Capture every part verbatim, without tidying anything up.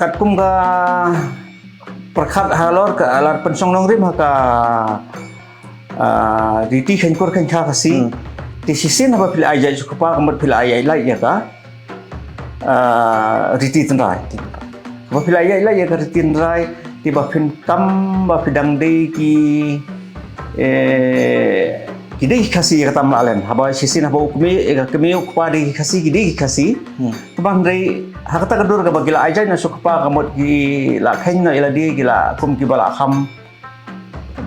Katkum ka pyrkhat halor ka, la pynsong nongrim ha ka, ah, riti kheiñkur kheiñkha Khasi. Hmm. Te shisien haba phi la ai jait sha u kpa ka mut phi la ai jait lait ïa ka, ah, riti tynrai. Haba phi la ai jait lait ïa ka riti tynrai, te ba phin kam, ba phi dang dei ki, eh, ki dei ki Khasi ïa kata Mlaklen. Haba shisien haba u kmie, eh, ka kmie u kpa dei ki Khasi, ki dei ki Khasi. Hmm. Te ban dei ha kata ka dur kaba ki la ai jait na sha u kpa ka mut ki la kheiñ noh ïa lade, ki la kum kiba la kham,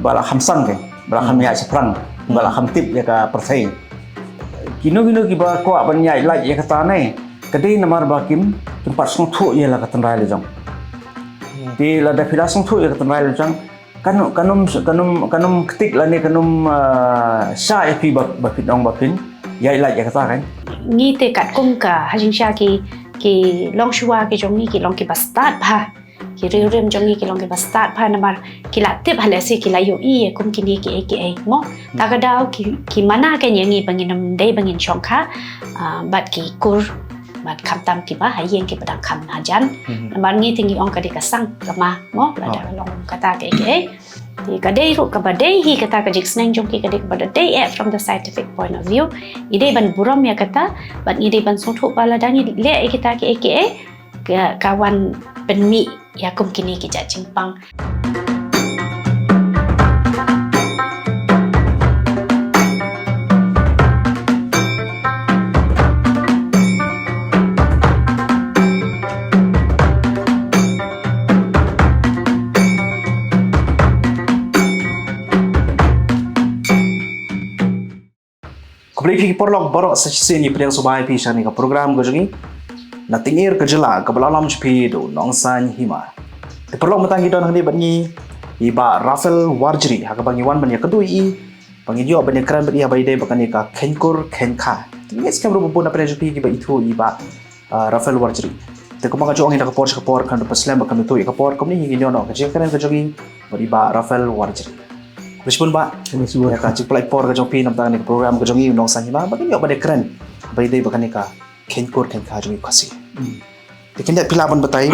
ba la kham sang ke, ba la kham ïaid shaphrang, ba la kham tip ïa ka pyrthei. Kino kino kiba kwah ban ïaid lait ïa kata ne, ka dei namar ba kim, kim pat sngewthuh ïa la ka tynrai la jong. Te lada phi la sngewthuh ïa ka tynrai la jong, kan ym, kan ym, kan ym, kan ym ktik lane kan ym, ah, shah ïa phi ba, ba phin ong ba phin ïaid lait ïa kata kan. Ngi te katkum ka ha jingshisha ki, ki longshuwa ki jong ngi ki long kiba stad bha. Ki riewrim jong ngi ki long kiba stad bha namar ki la tip ha lehse ki la ïohi ïa kum kine kiei kiei mo. Ta ka daw ki, ki mana kein ïa ngi ba ngin ym dei ba ngin shongkha, ah, bad ki kur, bad khamtam kiba ha ïing kiba dang kham hajan. Mhm. Namar ngi te ngi ong ka dei ka sang ka ma mo, lada ka long kata kiei kiei. Te ka dei ruh kaba dei hi kata ka jingsneng jong ki ka dei kaba dei eh from the scientific point of view. Ngi dei ban burom ïa kata, bad ngi dei ban sngewthuh ba lada ngi leh ïa kita kiei kiei, ka, ka wan pynmih ïa kum kine ki jait jingpang. Khublei phi ki paralok baroh sa shisien, ngi pdiang sngewbha ïa phi sha kane ka program ka jong ngi na Tyngiar ka Jylla kaba la lam sha phi da u Nongsaiñ Hima. Te paralok, mynta ngi don hangne bad ngi i Bah Raphael Warjri, ha kaba ngi wan ban ïakynduh ïa i, ba ngin ïoh ban ïakren bad i ha ba ïadei bad kane ka kheiñkur kheiñkha. Te ngi ngeit skhem ruh ba bun na pdeng jong phi kiba ithuh ïa i Bah ah, Raphael Warjri. Te kumba nga ju ong hi na ka por sha ka por, khamtam ban slem bad khamtam ban tuh ïa ka por, kumne hi ngin ïoh noh ka jingkren ka jong ngi bad i Bah Raphael Warjri. Khublei shibun Bah. Khublei shibun. Ïa ka jingpynlait por ka jong phi na bynta kane ka program ka jong ngi u Nongsaiñ Hima, ba ngin ïoh ban ïakren ba ïadei bad kane ka kheiñkur kheiñkha jong ngi Khasi. Hmm. Te khyndiat phi lah ban batai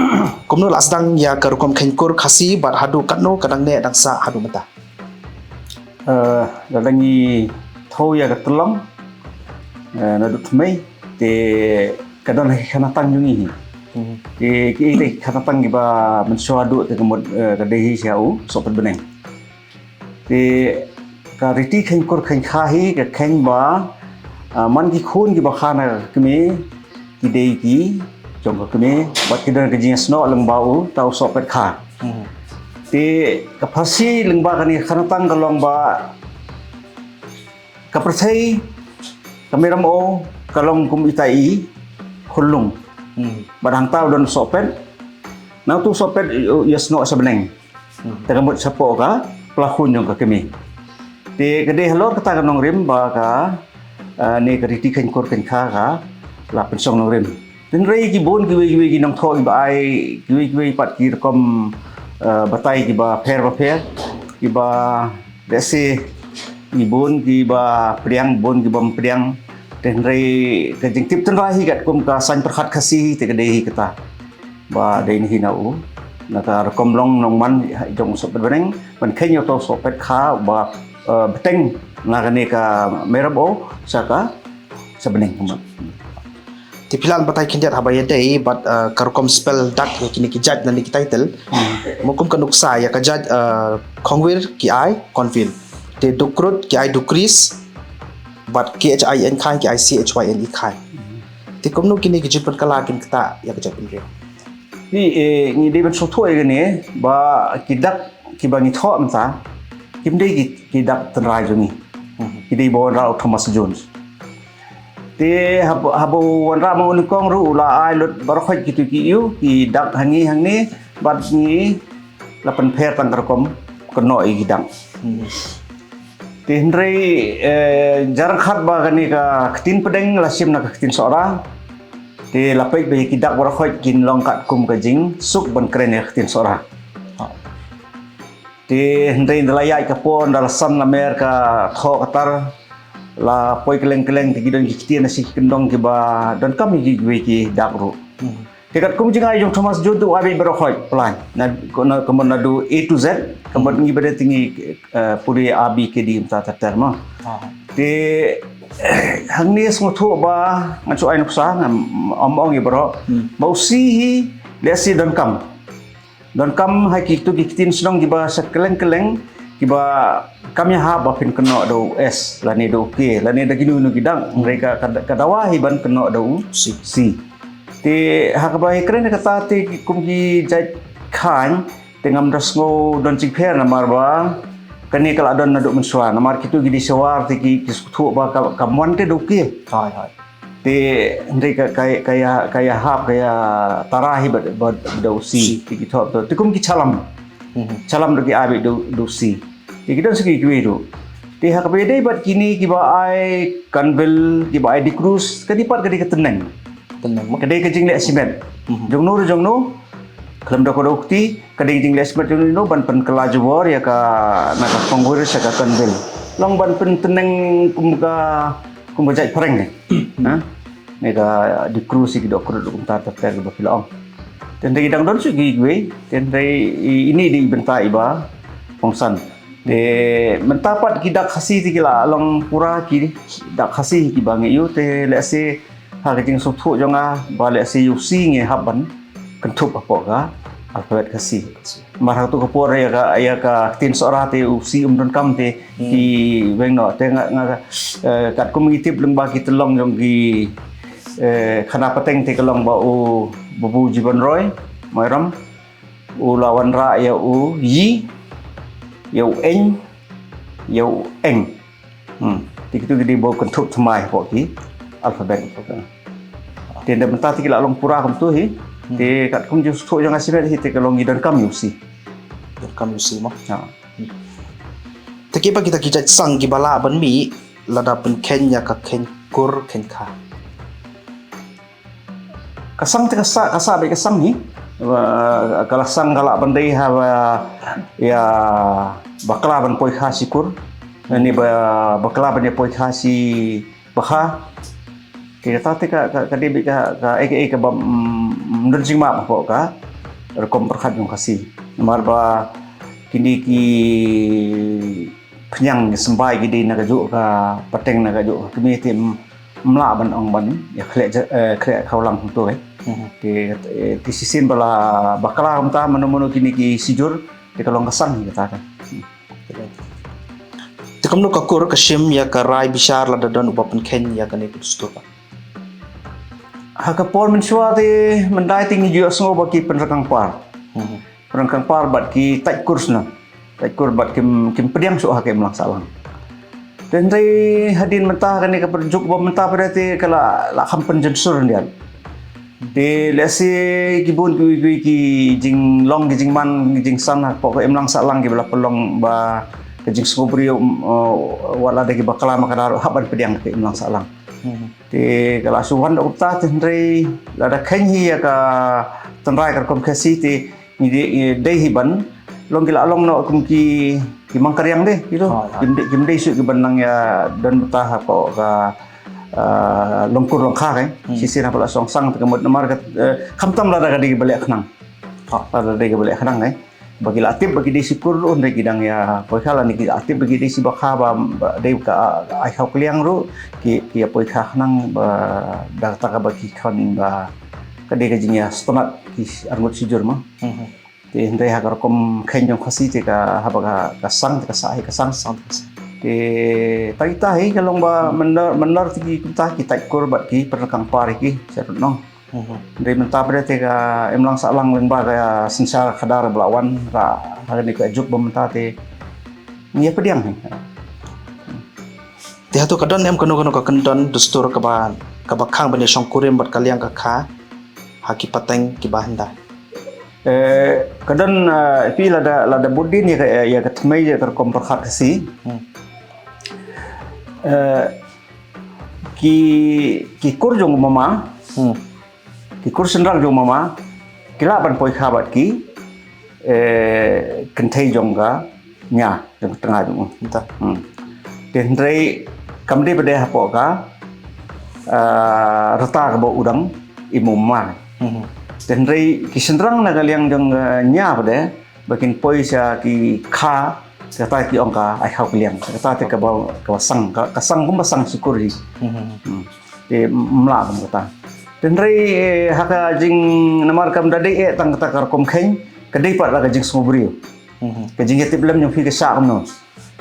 kumno la sdang ïa ka rukom kheiñkur Khasi bad haduh katno ka dang neh dang sah haduh mynta. Eh, lada ngi thew ïa ka tyllong, eh, naduh thymmei, te ka don ha ki khana tang jong ngi hi. Hmm. Te kiei kiei ki khana tang kiba mynshuwa duh te ka mut, eh, ka dei hi sha u sohpet bneng. Te ka riti kheiñkur kheiñkha hi ka kheiñ ba, ah, man ki khun kiba kha na ka kmie, ki dei ki jong ka kmie, bad ki don ka jingïasnoh lyngba uta u sohpet kha. Hmm. Te ka pharshi lyngba kane ka khana tang ka long ba ka pyrthei, ka Merom O, ka long kum ita i khunlung. Hmm. Bad hangta u don sohpet, na utu u sohpet u ïasnoh sha bneng. Hmm. Te ka mut shapoh ka pla khun jong ka kmie. Te ka dei halor kata ka nongrim ba ka, ah, ne ka riti kheiñkur kheiñkha ka la pynshong nongrim. Hynrei ki bun kiwei kiwei ki nongthoh kiba ai kiwei kiwei pat ki rukom, ah, batai kiba pher ba pher, kiba lehse ki bun kiba pdiang, bun kiba ym pdiang. Te hynrei ka jingtip tynrai hi katkum ka saiñ pyrkhat Khasi te ka dei hi kata. Ba dei hi na u, na ka rukom long nongman jong u sohpet bneng, ban kheiñ ïa uto u sohpet kha ba, eh, bteng na kane ka Merom O sha ka, sha bneng kumne. Te phi lah ban batai khyndiat haba ïadei bad, eh, ka rukom spell dak ïa kine ki jait na ne ki title. Hmm. Mo kum ka nuksa ïa ka jait, eh, Khongwir ki ai Khonwir. Te Dukrut ki ai Dukris. Bad K H I N Khai ki ai C H Y N E Khai. Hmm. Te kumno kine ki jingpynkylla kin ktah ïa ka jaitbynriew. Ni, eh, ngi dei ban sngewthuh ïa kane ba ki dak kiba ngi thoh mynta kim dei ki, ki dak tynrai jong ngi. Mhm. Ki dei ba wanrah u Thomas Jones. Te haba, haba wanrah ma u nyngkong ruh u la ai lut baroh khoit kitu ki ïew, ki dak hangne hangne, bad ngi la pynpher tang ka rukom kynnoh ïa ki dak. Hmm. Te hynrei, eh, jar khat ba kane ka ktien pdeng la shim na ka ktien Sohra. Te la peit ba ïa ki dak baroh khoit kin long katkum ka jingsuk ban kren ïa ka ktien Sohra. Te hynrei ynda la ïaid ka por, ynda la san la mer ka thoh ka tar, la poi kylleng kylleng, te ki don ki ktien na shi ki kyndong kiba donkam ïa kiwei ki dak ruh. Te katkum jingai jong Thomas Joad u ai beit baroh khoit, plan. Na, na, kumno naduh A to Z, kumno ngi ba dei te ngi, eh, pule A B C D kumta ter ter mo. Te hangne sngewthuh ba ngan shu ai nuksa, ngam ong ïa baroh. Ba u C hi lehse donkam. Donkam ha kitu ki ktien shnong kiba sha kylleng kylleng, kiba kam ïahap ba phin kynnoh da u S lane da u K lane da kino kino ki dak, hynrei ka, ka, ka dawa hi ban kynnoh da u C. Te ha kaba hi kren kata te ki kum ki jait khaiñ, te ngam da sngew don jingpher namar ba kane ka la don naduh mynshuwa, namar kitu ki dei shuwa te ki, ki sngewthuh ba ka, ka mon te da u K. Te hynrei ka, ka, ka ïa, ka ïahap, ka ïatara hi bad, bad, bad da u C. Te ki thoh to. Te kum ki Chalam. Chalam ruh ki ai beit da u, da u C. Te ki don sa kiwei ruh. Te ha kaba ïadei bad kine kiba ai Kanvel, kiba ai Dicrus, ka dei pat ka dei ka tneng. Ka dei ka jingleh shimet. Jongno ruh jongno, khlem da ka da u kti, ka dei ka jingleh shimet jongno ban pynkylla jubor ïa ka, na ka Pangwir sha ka Kanvel. Long ban pyntneng kum ka, kum ka jait phareng ne. Ha? Ne ka Dicrus ki doh krut kumta ter ter ba phi la ong. Te hynrei dang don shuh kiwei, te hynrei i, ine i dei i bynta iba kongsan. Te mynta pat ki dak Khasi te ki la long pura ki dak Khasi kiba ngi ïoh, te lehse ha ka jingsngewthuh jong nga ba lehse ïa u C ngi hap ban kynthup hapoh ka alphabet Khasi. Mar ha tu ka por ïa ka, ïa ka ktien Sohra te u C um donkam te ki weng noh. Te nga, nga, eh, katkum ngi tip lyngba ki tyllong jong ki, eh, khana pateng te ka long ba u Babu Jiban Roy Moiram u la wanrah ïa u Yi, ïa u Eng, ïa u Eng. Hmm. Te kitu ki dei ba kynthup thymmai hapoh ki alphabet. Te ynda mynta te ki la long pura kumtu hi. Te katkum jingsngewthuh jong nga shimet hi te ka long ngi donkam ïa u C. Donkam ïa u C mo. Ha. Te kiba kita ki jait sang kiba lah ban mih lada pynkheiñ ïa ka kheiñ kur kheiñ kha. Ka sang te ka sah, ka sah beit ka sang hi. Ba, ka la sang ka lah ban dei ha ba ïa bakla ban poi kha shi kur. Ni ba bakla ban ïa poi kha shi bakha. Te kata te ka, ka, ka dei beit ka, ka, eh, eh, kaba, mm, mm, don jingmap hapoh ka rukom pyrkhat jong Khasi. Namar ba kine ki pynïang ki symbai ki dei na kajuh ka pateng na kajuh ka kmie te ym, ym lah ban ong ban ïa khleh ja-, eh, khleh khawlang hangto eh. Te, eh, te shisien ba la bakla kumta mano mano kine ki sijur te ka long ka sang hi kata ka. Te kumno ka kur ka shim ïa ka rai bishar lada don uba pynkheiñ ïa kane ka dustur ka? Ha ka por mynshuwa te myndai te ngi ju ïohsngew ba ki pynrkang par. Pynrkang par bad ki tait kur shnong. Tait kur bad kim, kim pdiang shuh ha ka imlang sahlang. Te hynrei hadien mynta kane ka por juk ba mynta pat te ka la, la kham pynjynsur hyndiat. Te lehse ki bun kiwei kiwei ki jinglong ki jingman ki jingsan hapoh ka imlang sahlang kiba la pynlong ba ka jingsngewbriew, um, uh, wat lada kiba klam ka daw hap ban pdiang ka imlang sahlang. Te ka la shu wan da kumta te hynrei lada kheiñ hi ïa ka tynrai ka rukom Khasi te ngi dei, ngi dei hi ban long ki la long noh kum ki, ki mangkariang de, ki to. Kim dei, kim dei shuh ki ban nang ïa don bynta hapoh ka, ah, long kur long kha kai. Shisien haba la song sang te ka mut namar ka, eh, khamtam lada ka dei ba leh khnang. Lada dei ka ba leh khnang kai. Ba ki la tip ba ki dei shi kur ruh hynrei ki dang ïa poi kha, lane ki la tip ba ki dei shi bakha ba, ba dei ka, ah, ai khaw kliang ruh ki, ki ïa poi kha khnang ba da kata ka ba ki khon ba ka dei ka jingïasngewtynnat ki arngut shijur mo. Te hynrei ha ka rukom kheiñ jong Khasi te ka haba ka, ka sang te ka sah hi ka sang. Te ta ita hi ka long ba mynner, mynner te ki kumta ki tait kur bad ki pynrkang par hi ki sha rutnong. Hynrei mynta pat te ka imlang sahlang lyngba ka synshar khadar ba la wan ra ha kane ka juk ba mynta te ngi ïa pdiang hi. Te hato ka don em kano kano ka kyndon dustur kaba, kaba khang ban ïa shongkurim bad ka liang ka kha ha ki pateng kiba hynda? Eh, ka don, eh, phi lada, lada bud dien ïa ka, ïa ka thymmei ïa ka rukom pyrkhat Khasi. Eh, ki, ki kur jong u mama, ki kur shynrang jong u mama ki lah ban poi kha bad ki, eh, kynthei jong ka nia, jong ka tnga jong u. Te hynrei kam dei pat de hapoh ka, ah, rta kaba u dang im u mar. Te hynrei ki shynrang na ka liang jong, ah, nia pat de, ba kin poi sha ki kha, kata ki ong ka ai khaw ka liang. Kata te kaba, kaba sang, ka, ka sang kumba sang sikur hi. Te mla kum kata. Te hynrei, eh, ha ka jing namar kam da dei eh tang kata ka rukom khein, ka dei pat la ka jingsngewbriew. Ka jingïatiplem jong phi ka shah kumno.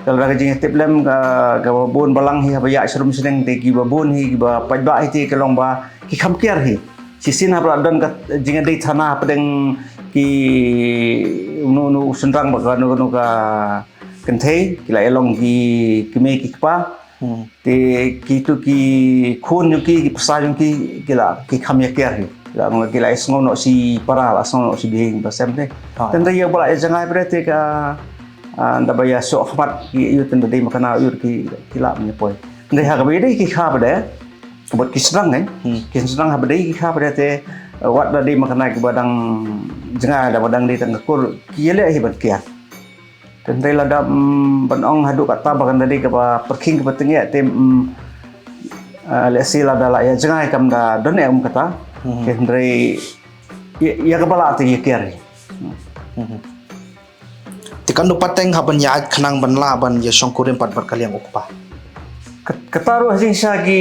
Ka la ka jingïatiplem ka, kaba bun balang hi haba ïa shrum shneng te kiba bun hi kiba paidbah hi te ka long ba ki kham kiar hi. Shisien haba la don ka jingïadei thana hapdeng ki uno uno u shynrang bad kano kano ka kynthei ki la ïalong ki kmie ki kpa. Te kitu ki khun jong ki, ki pyrsa jong ki, ki la, ki kham ïa kiar hi. Ki la, ki la ïa sngew noh shi para, la sngew noh shi bieng ba sem te. Te hynrei ïa ba la ïa jngai pat de te ka, ah, da ba ïa shoh khmat ki ïa u te da dei makna ïa u ki, ki la ïa poi. Hynrei ha kaba ïa dei ki kha pat de, bad ki shynrang eh. Ki shynrang haba dei ki kha pat de te, eh, wat da dei makna kiba dang jngai da ba dang dei tang ka kur, ki ïa leh hi ban kiar. Te hynrei lada, mm, ban ong haduh katta ba kan da dei kaba pyrkhing kaba tyngeh te, mm, eh, lehse lada la ïa jngai kam da don eh um kata. Te hynrei ïa, ïa kaba la te ïa kiar. Te kan du pateng hap ban ïa khnang ban lah ban ïa shongkurim pat bad ka liang u kpa. Kat-, kata ruh ha jingshisha ki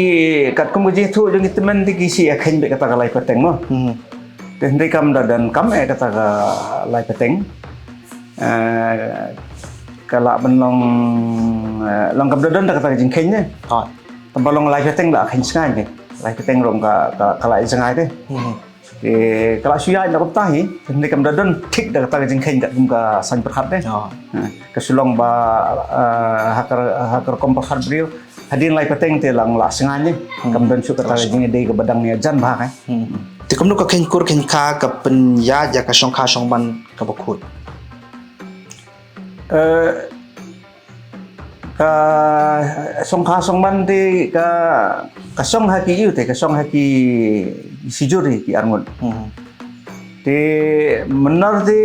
katkum ka jingthoh jong ki tymmen te ki shu ïa khein beit kata ka lai pateng mo. Te hynrei kam da don kam eh kata ka lai pateng. Eh, ka lah ban long, eh, long kam da don da kata ka jingkhein ne. Tang ba long lai pateng la khein sngai ne. Lai pateng long ka, ka, ka lai sngai te. Te ka la shu ïaid na kumta hi, te hynrei kam da don thik da kata ka jingkhein katkum ka saiñ pyrkhat te. Ka shu long ba, eh, ha ka, ha ka rukom pyrkhat briew. Hadien lai pateng te lang la sngai ne. Kam don shuh kata ka jingïadei kaba dang ïa jan bha ka. Te kumno ka khein kur khein kha ka pynïaid ïa ka shongkha shongman kaba khuid. Eh, ka shongkha shongman te ka, ka shong ha ki ïu te, ka shong ha ki shijur hi ki arngut. Te mynnar te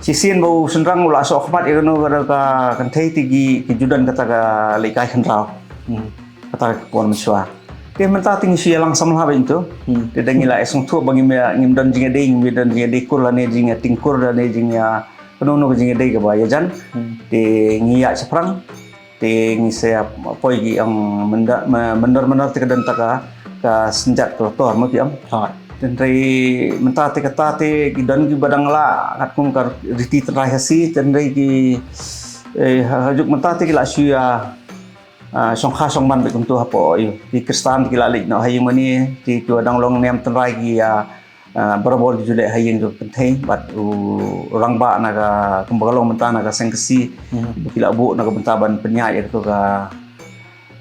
shisien ba u shynrang u la shoh khmat ïa kano ka, ka kynthei te ki, ki ju don kata ka lehkai khynraw. Kata ka por mynshuwa. Te mynta te ngi shu ïalang samla beit to. Te da ngi la ïa sngewthuh ba ngim, ngim don jingïadei, ngim don jingïadei kur lane jingïatieng kur lane jingïa kano kano ka jingïadei kaba ïajan. Te ngi ïaid shaphrang. Te ngi sa poi ki ong mynda-, ma-, mynder mynder te ka don ta ka, ka synjat ka tor mo ki ong. Te hynrei mynta te kata te ki don kiba dang lah katkum ka riti tynrai Khasi, te hynrei ki, eh, ha, ha juk mynta te ki la shu ïa, ah, shongkha shongman beit kumto hapoh ïu. Ki Khristan ki la leit noh ha ïing mane, ki, kiba dang long niam tynrai ki ïa, ah, barabor ki ju leit ha ïing jong ka kynthei bad u rangbah na ka, kumba ka long mynta na ka seng Khasi. Ba ki la buh na ka bynta ban pynïaid ïa kato ka,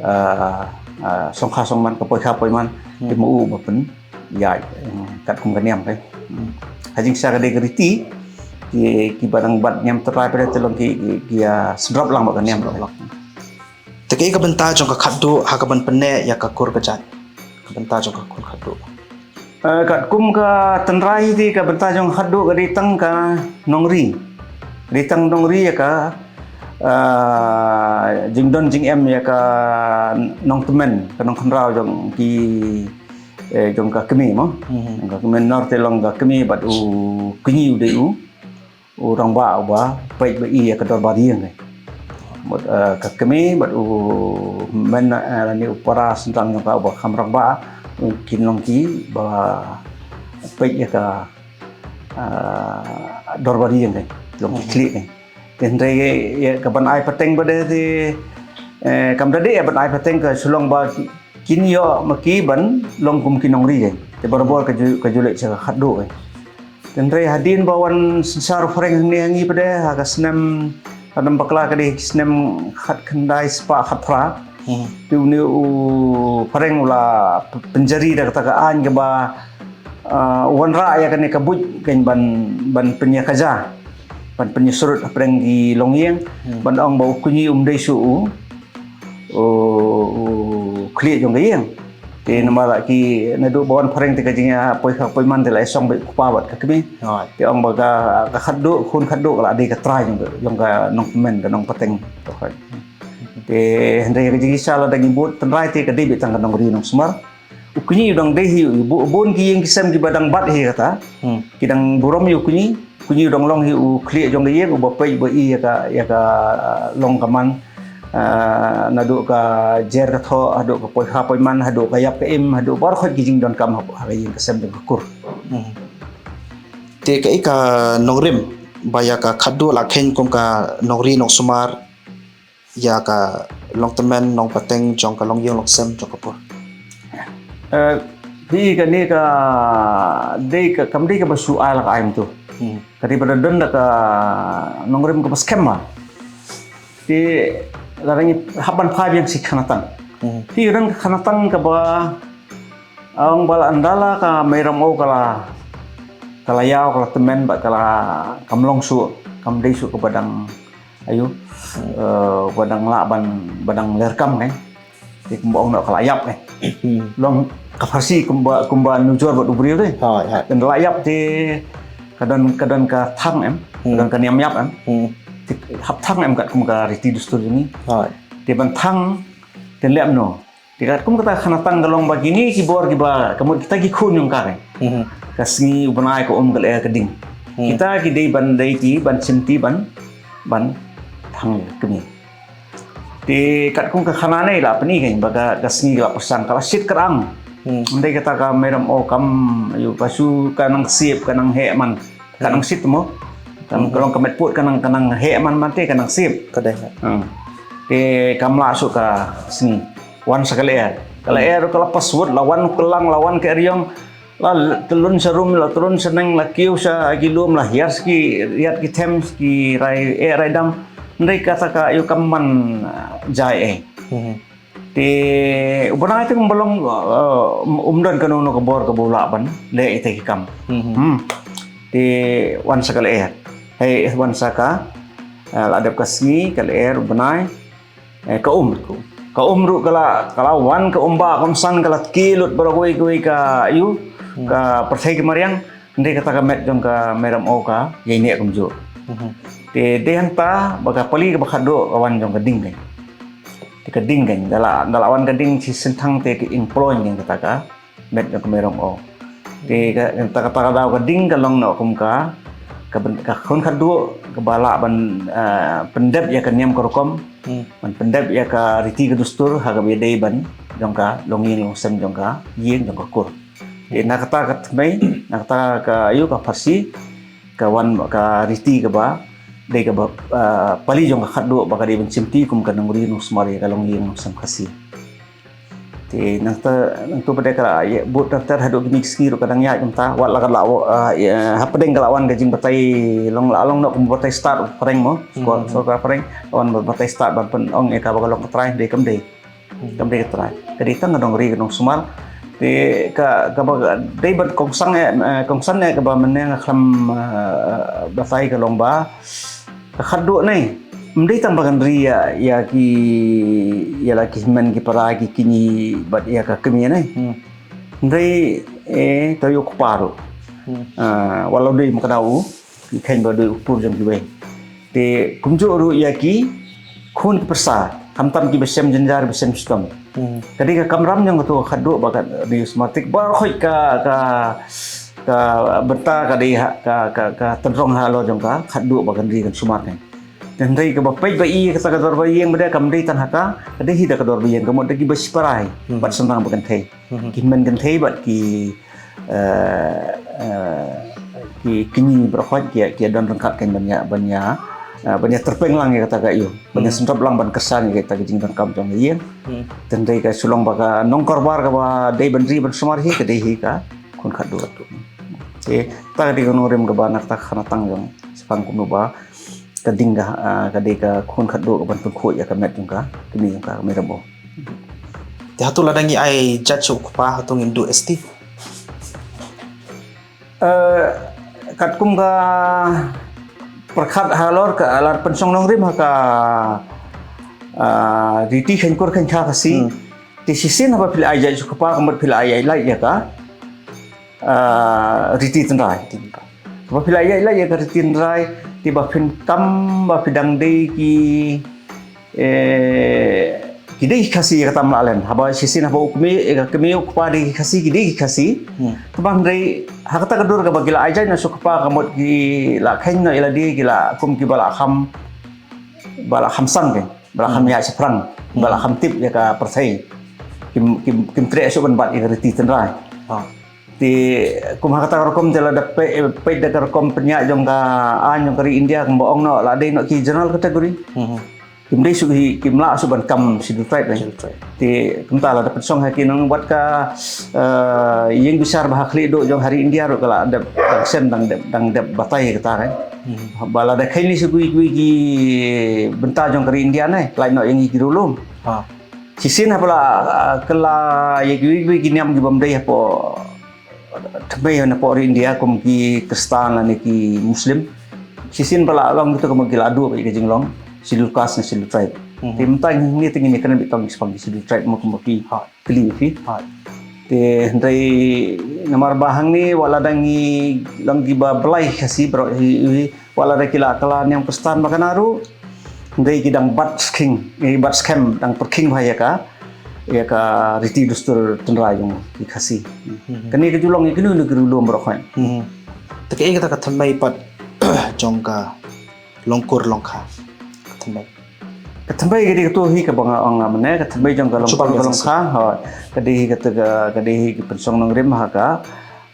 ah, ah, shongkha shongman ka poikha poiman. Te ma u ba pynïaid, eh, katkum ka niam ka. Ha jingshisha ka dei ka riti ki, kiba dang bat niam tynrai pat te long ki, ki, ki ïa sdrop lang bad ka niam. Te kaei ka bynta jong ka khatduh ha kaban pynneh ïa ka kur ka jait? Ka bynta jong ka kur khatduh. Eh, katkum ka tynrai te ka bynta jong ka khatduh ka dei tang ka nongri. Ka dei tang nongri ïa ka, eh, jingdon jingem ïa ka nongtymmen, ka nongkhynraw jong ki, eh, jong ka kmie mo. Jong ka kmie, nor te long ka kmie bad u kñi u dei u u rangbah uba peit ba ïa ka dorbar ïing. Mut, eh, ka kmie bad u men, eh, lane u para shynrang jong ka uba kham rangbah, u kin long kiba peit ïa ka, eh, dorbar ïing, long ki khlieh. Te hynrei ïa ka ban ai pateng pat de te, eh, kam da dei ïa ban ai pateng, ka shu long ba ki, kin ïoh ma ki ban long kum ki nongri. Te barabor ka ju, ka ju leit sha ka khatduh. Te hynrei hadien ba wan synshar u phareng hangne ha ngi pat de, ha ka snem, lada ym bakla ka dei snem khatkhyndai spah khatphra. Te une u phareng u la p-, pynjari da kata ka aiñ kaba, ah, u wanrah ïa kane ka buit keiñ ban, ban pynïakajia, ban pynïasyrut hapdeng ki longïing, ban ong ba u kñi um dei shuh u, u, u khlieh jong ka ïing. Te namar la ki naduh ba wan phareng te ka jingïapoi kha poi man te la ïasong beit u kpa bad ka kmie. Te ong ba ka, ka khatduh, khun khatduh ka la dei ka trai jong ka, jong ka nongtymmen, ka nongpateng. Te hynrei ka jingbishar lada ngi bud tynrai te ka dei beit tang ka nongri nongsumar. U kñi u dang dei hi, u bu-, bun ki ïing ki sem kiba dang bat hi kata. Ki dang burom ïa u kñi, u kñi u dang long hi u khlieh jong ka ïing, uba peit uba i ïa ka, ïa ka, ah, long ka man, ah, naduh ka jer ka thoh, haduh ka poi kha poi man, haduh ka ïap ka im, haduh baroh khoit ki jingdonkam ha, ha ka ïing ka sem jong ka kur. Te kaei ka nongrim ba ïa ka khatduh la kheiñ kum ka nongri nongsumar ïa ka longtymmen nongpateng jong ka longïing longsem jong ka por. Eh, phi, kane ka dei ka, kam dei kaba shu ai la ka ai mynta. Ka dei ba da don da ka nongrim kaba skhem ma. Te lada ngi hap ban phai biang sha ki khanatang. Phi, ka don ka khanatang kaba ong ba la ynda la ka Mei Ramew ka la, ka la ïaw, ka la tymmen bad ka la, kam long shuh, kam dei shuh kaba dang, aïu, eh, ba dang lah ban, ba dang ler kam, kan. Te kumba ong noh ka la ïap, kan. Long ka pharshi kumba, kumba nujor bad u briew te. Kan la ïap te ka don, ka don ka thang em, ka don ka niam ïap em. Te hap thang em katkum ka riti dustur jong ngi. Te ban thang te leh noh. Te katkum kata ka khanatang ka long ba kine ki bor kiba ka mut kita ki khun jong ka, kan. Ka sngi, u bnai, ka um, ka lyer, ka ding. Kita ki dei ban dei ki ban shim ti ban, ban thang ïa ka kmie. Te katkum ka khana ne la pyni, kan, ba ka, ka sngi ka la pyrshang, ka la shit ka rang. Ym dei kata ka Mei Ramew, kam, aïu, ka shu ka nang sip, ka nang heh man. Ka nang sip mo. Ka long ka met put ka nang, ka nang heh man man te ka nang sip. Ka dei. Te kam lah shuh ka sngi. Wan sa ka lyer. Ka lyer ka la paswut, la wan ka lang, la wan ka eriong. La tylun sha rum, la tylun sha neng, la kiew sha ki lum, la hiar sha ki riat ki them, ki rai eh rai dam. Hynrei kata ka, aïu, kam man, ah, jai eh. Te u bnai te kumba long, eh, um, um don kano kano ka bor kaba u lah ban leh ïa kita ki kam. Te wan sa ka lyer. Hei, wan sa ka, eh, la dep ka sngi, ka lyer, u bnai, eh, ka um. Ka um ruh ka la, ka la wan ka um ba, ka um san, ka la tki lut baroh kawei kawei ka, aïu, ka pyrthei ka mariang. Hynrei kata ka met jong ka Mei Ramew ka ïaineh kumjuh. Te dei hangta ba ka pali kaba khatduh ka wan jong ka ding, kan. Te ka ding, kan, da la, da la wan ka ding shi sien thang te ka ing ploiñ, kan, kata ka met jong ka Mei Ramew. Te ka, kata, kata ka daw ka ding ka long noh kum ka, ka ben-, ka khun khatduh kaba lah ban, eh, pyndep ïa ka niam ka rukom, ban pyndep ïa ka riti ka dustur ha kaba ïadei ban jong ka longïing longsem jong ka ïing jong ka kur. Te na kata ka thymmei, na kata ka, aïu, ka pharshi, ka wan ka riti kaba dei kaba, ah, pali jong ka khatduh ba ka dei ban shim ti kum ka nongri nongsumar ïa ka longïing longsem Khasi. Te nangta, nangta pat de ka la, ïa, bud nangta haduh kine ki sngi ruh ka dang ïaid kumta, wat la ka la, ah, ïa, hapdeng ka la wan ka jingbatai, long la long noh kum batai stad phareng mo, ko, so ka phareng, wan batai stad ban pyn-ong ïa kaba ka long ka trai, dei kam dei. Kam dei ka trai. Ka dei tang ka nongri ka nongsumar. Te ka, kaba ka dei ban kongsan eh, eh, kongsan eh kaba mynne nga khlem, eh, batai ka long ba ka khatduh ne. Ym dei tang ba kan ri ïa, ïa ki, ïa la ki hynmen ki para ki kñi bad ïa ka kmie ne. Ym dei, eh, to ïa u kpa ruh. Ah, wat la dei ma ka daw u. Ki kheiñ ba dei u pur jong kiwei. Te kumjuh ruh ïa ki khun ki pyrsa, khamtam kiba shem jynjar, ba shem shitom. Ka dei ka kamram jong kato ka khatduh ba kan ri sumar. Te baroh khoit ka, ka, ka bynta ka dei ha, ka, ka, ka tynrong halor jong ka khatduh ba kan ri kan sumar, kan. Te hynrei kaba peit ba i kata ka dor ba ïeng ba dei kam dei tang ha ka, ka dei hi da ka dor ba ïeng, ka mut da kiba shipara hi bad synrang ba kynthei. Ki hynmen kynthei bad ki, eh, eh, ki kñi baroh khoit ki, ki don ryngkat, kan, ban ïa, ban ïa, eh, ban ïa tyrpeng lang ïa kata ka, aïu, ban ïa sngewthuh lang ban kyrshan ïa kata ka jingdonkam jong ka ïing. Te hynrei ka shu long ba ka nongkarbar kaba dei ban ri ban sumar hi ka dei hi ka khun khatduh. Te kata ka dei ka nongrim kaba na kata ka khanatang jong shaphang kumno ba ka ding ka, ah, ka dei ka khun khatduh ka ban pynkhuid ïa ka met jong ka kmie jong ka, ka Mei Ramew. Te hato lada ngi ai judge u kpa, hato ngin duh S T? Eh, katkum ka pyrkhat halor ka lad pynshong nongrim ha ka, ah, riti kheiñkur kheiñkha Khasi. Te shisien haba phi la ai jait sha u kpa ka mut phi la ai jait lait ïa ka, ah, riti tynrai. Haba phi la ai jait lait ïa ka riti tynrai, te ba phin kam ba phi dang dei ki, eh, ki dei ki Khasi ïa kata Mlaklen. Haba shisien haba u kmie, eh, ka kmie u kpa dei ki Khasi, ki dei ki Khasi. Hmm. Te ban dei, ha kata ka dur kaba ki la ai jait noh sha u kpa ka mut ki la kheiñ noh ïa lade, ki la kum kiba la kham, ba la kham sang ki, ba la kham ïaid shaphrang, ba la kham tip ïa ka pyrthei. Kim, kim, kim treh shuh ban bat ïa ka riti tynrai. Ah. Te kum ha kata ka rukom te lada peit, peit da ka rukom pynïaid jong ka aiñ jong ka ri India kumba ong noh la dei noh ki general category. Hmm. Kim dei shuh hi, kim lah shuh ban kam Scheduled Tribe, eh. Scheduled Tribe. Te kumta lada pynshong ha ki nong wat ka, eh, ïing bishar ba ha khlieh duh jong ha ri India ruh ka la dep dang shen dang dep, dang dep batai kata, eh. Hmm. Ba lada kheiñ lei sha kiwei kiwei ki bynta jong ka ri India ne, lait noh ïa ngi ki riewlum. Ha. Shisien haba la, ah, kylla ïa kiwei kiwei ki niam ki bym dei hapoh thymmei napoh ri India kum ki Khristan lane ki Muslim. Shisien ba la long kito kumba ki la duh bad ka jinglong Scheduled Caste ne Scheduled Tribe. Mhm. Te mynta ngi, ngi te ngin ïakren beit tang shaphang ki Scheduled Tribe mo kumba phi kylli phi. Te hynrei namar ba hangne wat lada ngi long kiba blai Khasi baroh hi, hi, wat lada ki la kylla niam Khristan ba kane ruh. Hynrei ki dang bat skhem, eh, bat skhem dang pyrkhing bha ïa ka, ïa ka riti dustur tynrai jong ki Khasi. Mhm. Kane ka ju long ïa kino kino ki riewlum baroh khoit. Mhm. Te kaei kata ka thymmei pat jong ka longkur longkha. Ka thymmei. Ka thymmei ka dei kato hi kaba nga ong mynne, ka thymmei jong ka longkur longkha. Hooid. Ka dei hi kata ka, ka dei hi ka pynshong nongrim ha ka,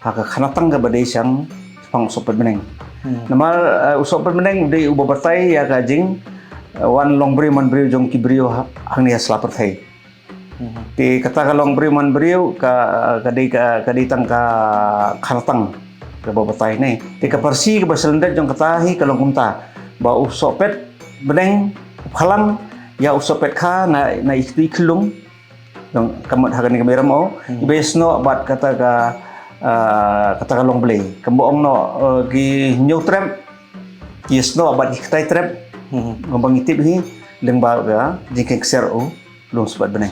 ha ka khanatang kaba dei shaphang u Sohpetbneng. Hmm. Namar, eh, u Sohpetbneng u dei uba batai ïa ka jing, eh, wan long briew man briew jong ki briew ha, hangne ha sla pyrthei. Mhm. Te kata ka long briew man briew ka, ka dei ka, ka dei tang ka khanatang kaba batai ne. Te ka parsi kaba shlyndet jong kata hi ka long kumta. Ba u Sohpetbneng u phalang ïa u Sohpetkha na, na i khyllung. Jong ka mut ha kane ka Mei Ramew. Hmm. Iba ïasnoh bad kata ka, ah, kata ka longblei. Kumba ong noh, eh, ki Hynñiewtrep. Ki ïasnoh bad ki Ktaitrep. Hmm. Kumba ngi tip hi lyngba ka jingkheiñ ksiar u Lum Sohpetbneng.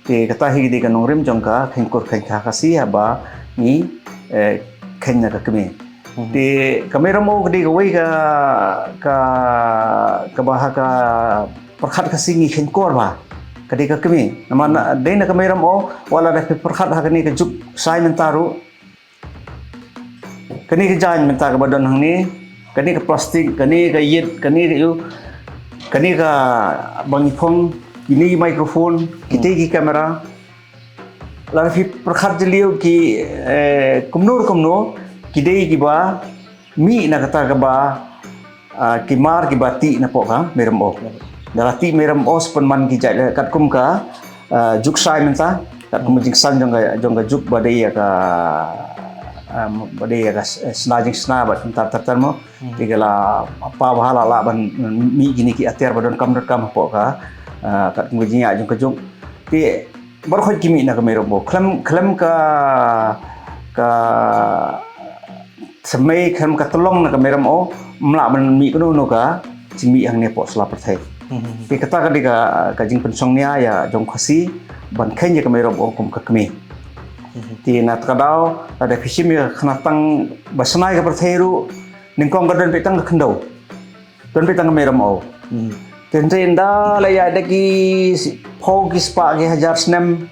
Te kata hi ka dei ka nongrim jong ka kheiñ kur kheiñ kha Khasi haba ngi, eh, kheiñ na ka kmie. Mhm. Te ka Mei Ramew ka dei kawei ka, ka, kaba ha ka pyrkhat Khasi ngi kheiñ kur bha. Ka dei ka kmie. Namar na, dei na ka Mei Ramew, wat lada phi pyrkhat ha kane ka juk shai mynta ruh, kane ka jaiñ mynta kaba don hangne, kane ka plastik, kane ka ïit, kane ka ïu, kane kaba ngi phong, kine ki microphone, kite ki camera. Lada phi pyrkhat jylliew ki, eh, kumno kumno, ki dei kiba mih na kata kaba, ah, ki mar kiba tih napoh ka Mei Ramew. Da la tih Mei Ramew sa pynman ki jait leh katkum ka, ah, juk shai mynta, katkum ka jingsan jong ka, jong ka juk ba dei ïa ka, ah, ba dei ïa ka s-, sna jingshna bad kumta ter ter mo. Hmm. Te ka la paw bha la lah ban mih kine ki atiar ba donkam donkam hapoh ka, ah, katkum ka jingïaid jong ka juk. Te baroh khoit ki mih na ka Mei Ramew. Khlem, khlem ka, ka thymmei, khlem ka tyllong na ka Mei Ramew, ym lah ban mih kano kano ka jingmih hangne hapoh sla pyrthei. Mhm. Te kata ka dei ka, ka jingpynshong nia ïa jong u Khasi ban kheiñ ïa ka Mei Ramew kum ka kmie. Mhm. Te na kata ka daw lada phi shim ïa ka khanatang ba shna ïa ka pyrthei ruh, nyngkong ka don beit tang ka khyndew. Don beit tang ka Mei Ramew. Hmm. Te hynrei ynda la ïaid da ki s-, phew ki spah ki hajar snem,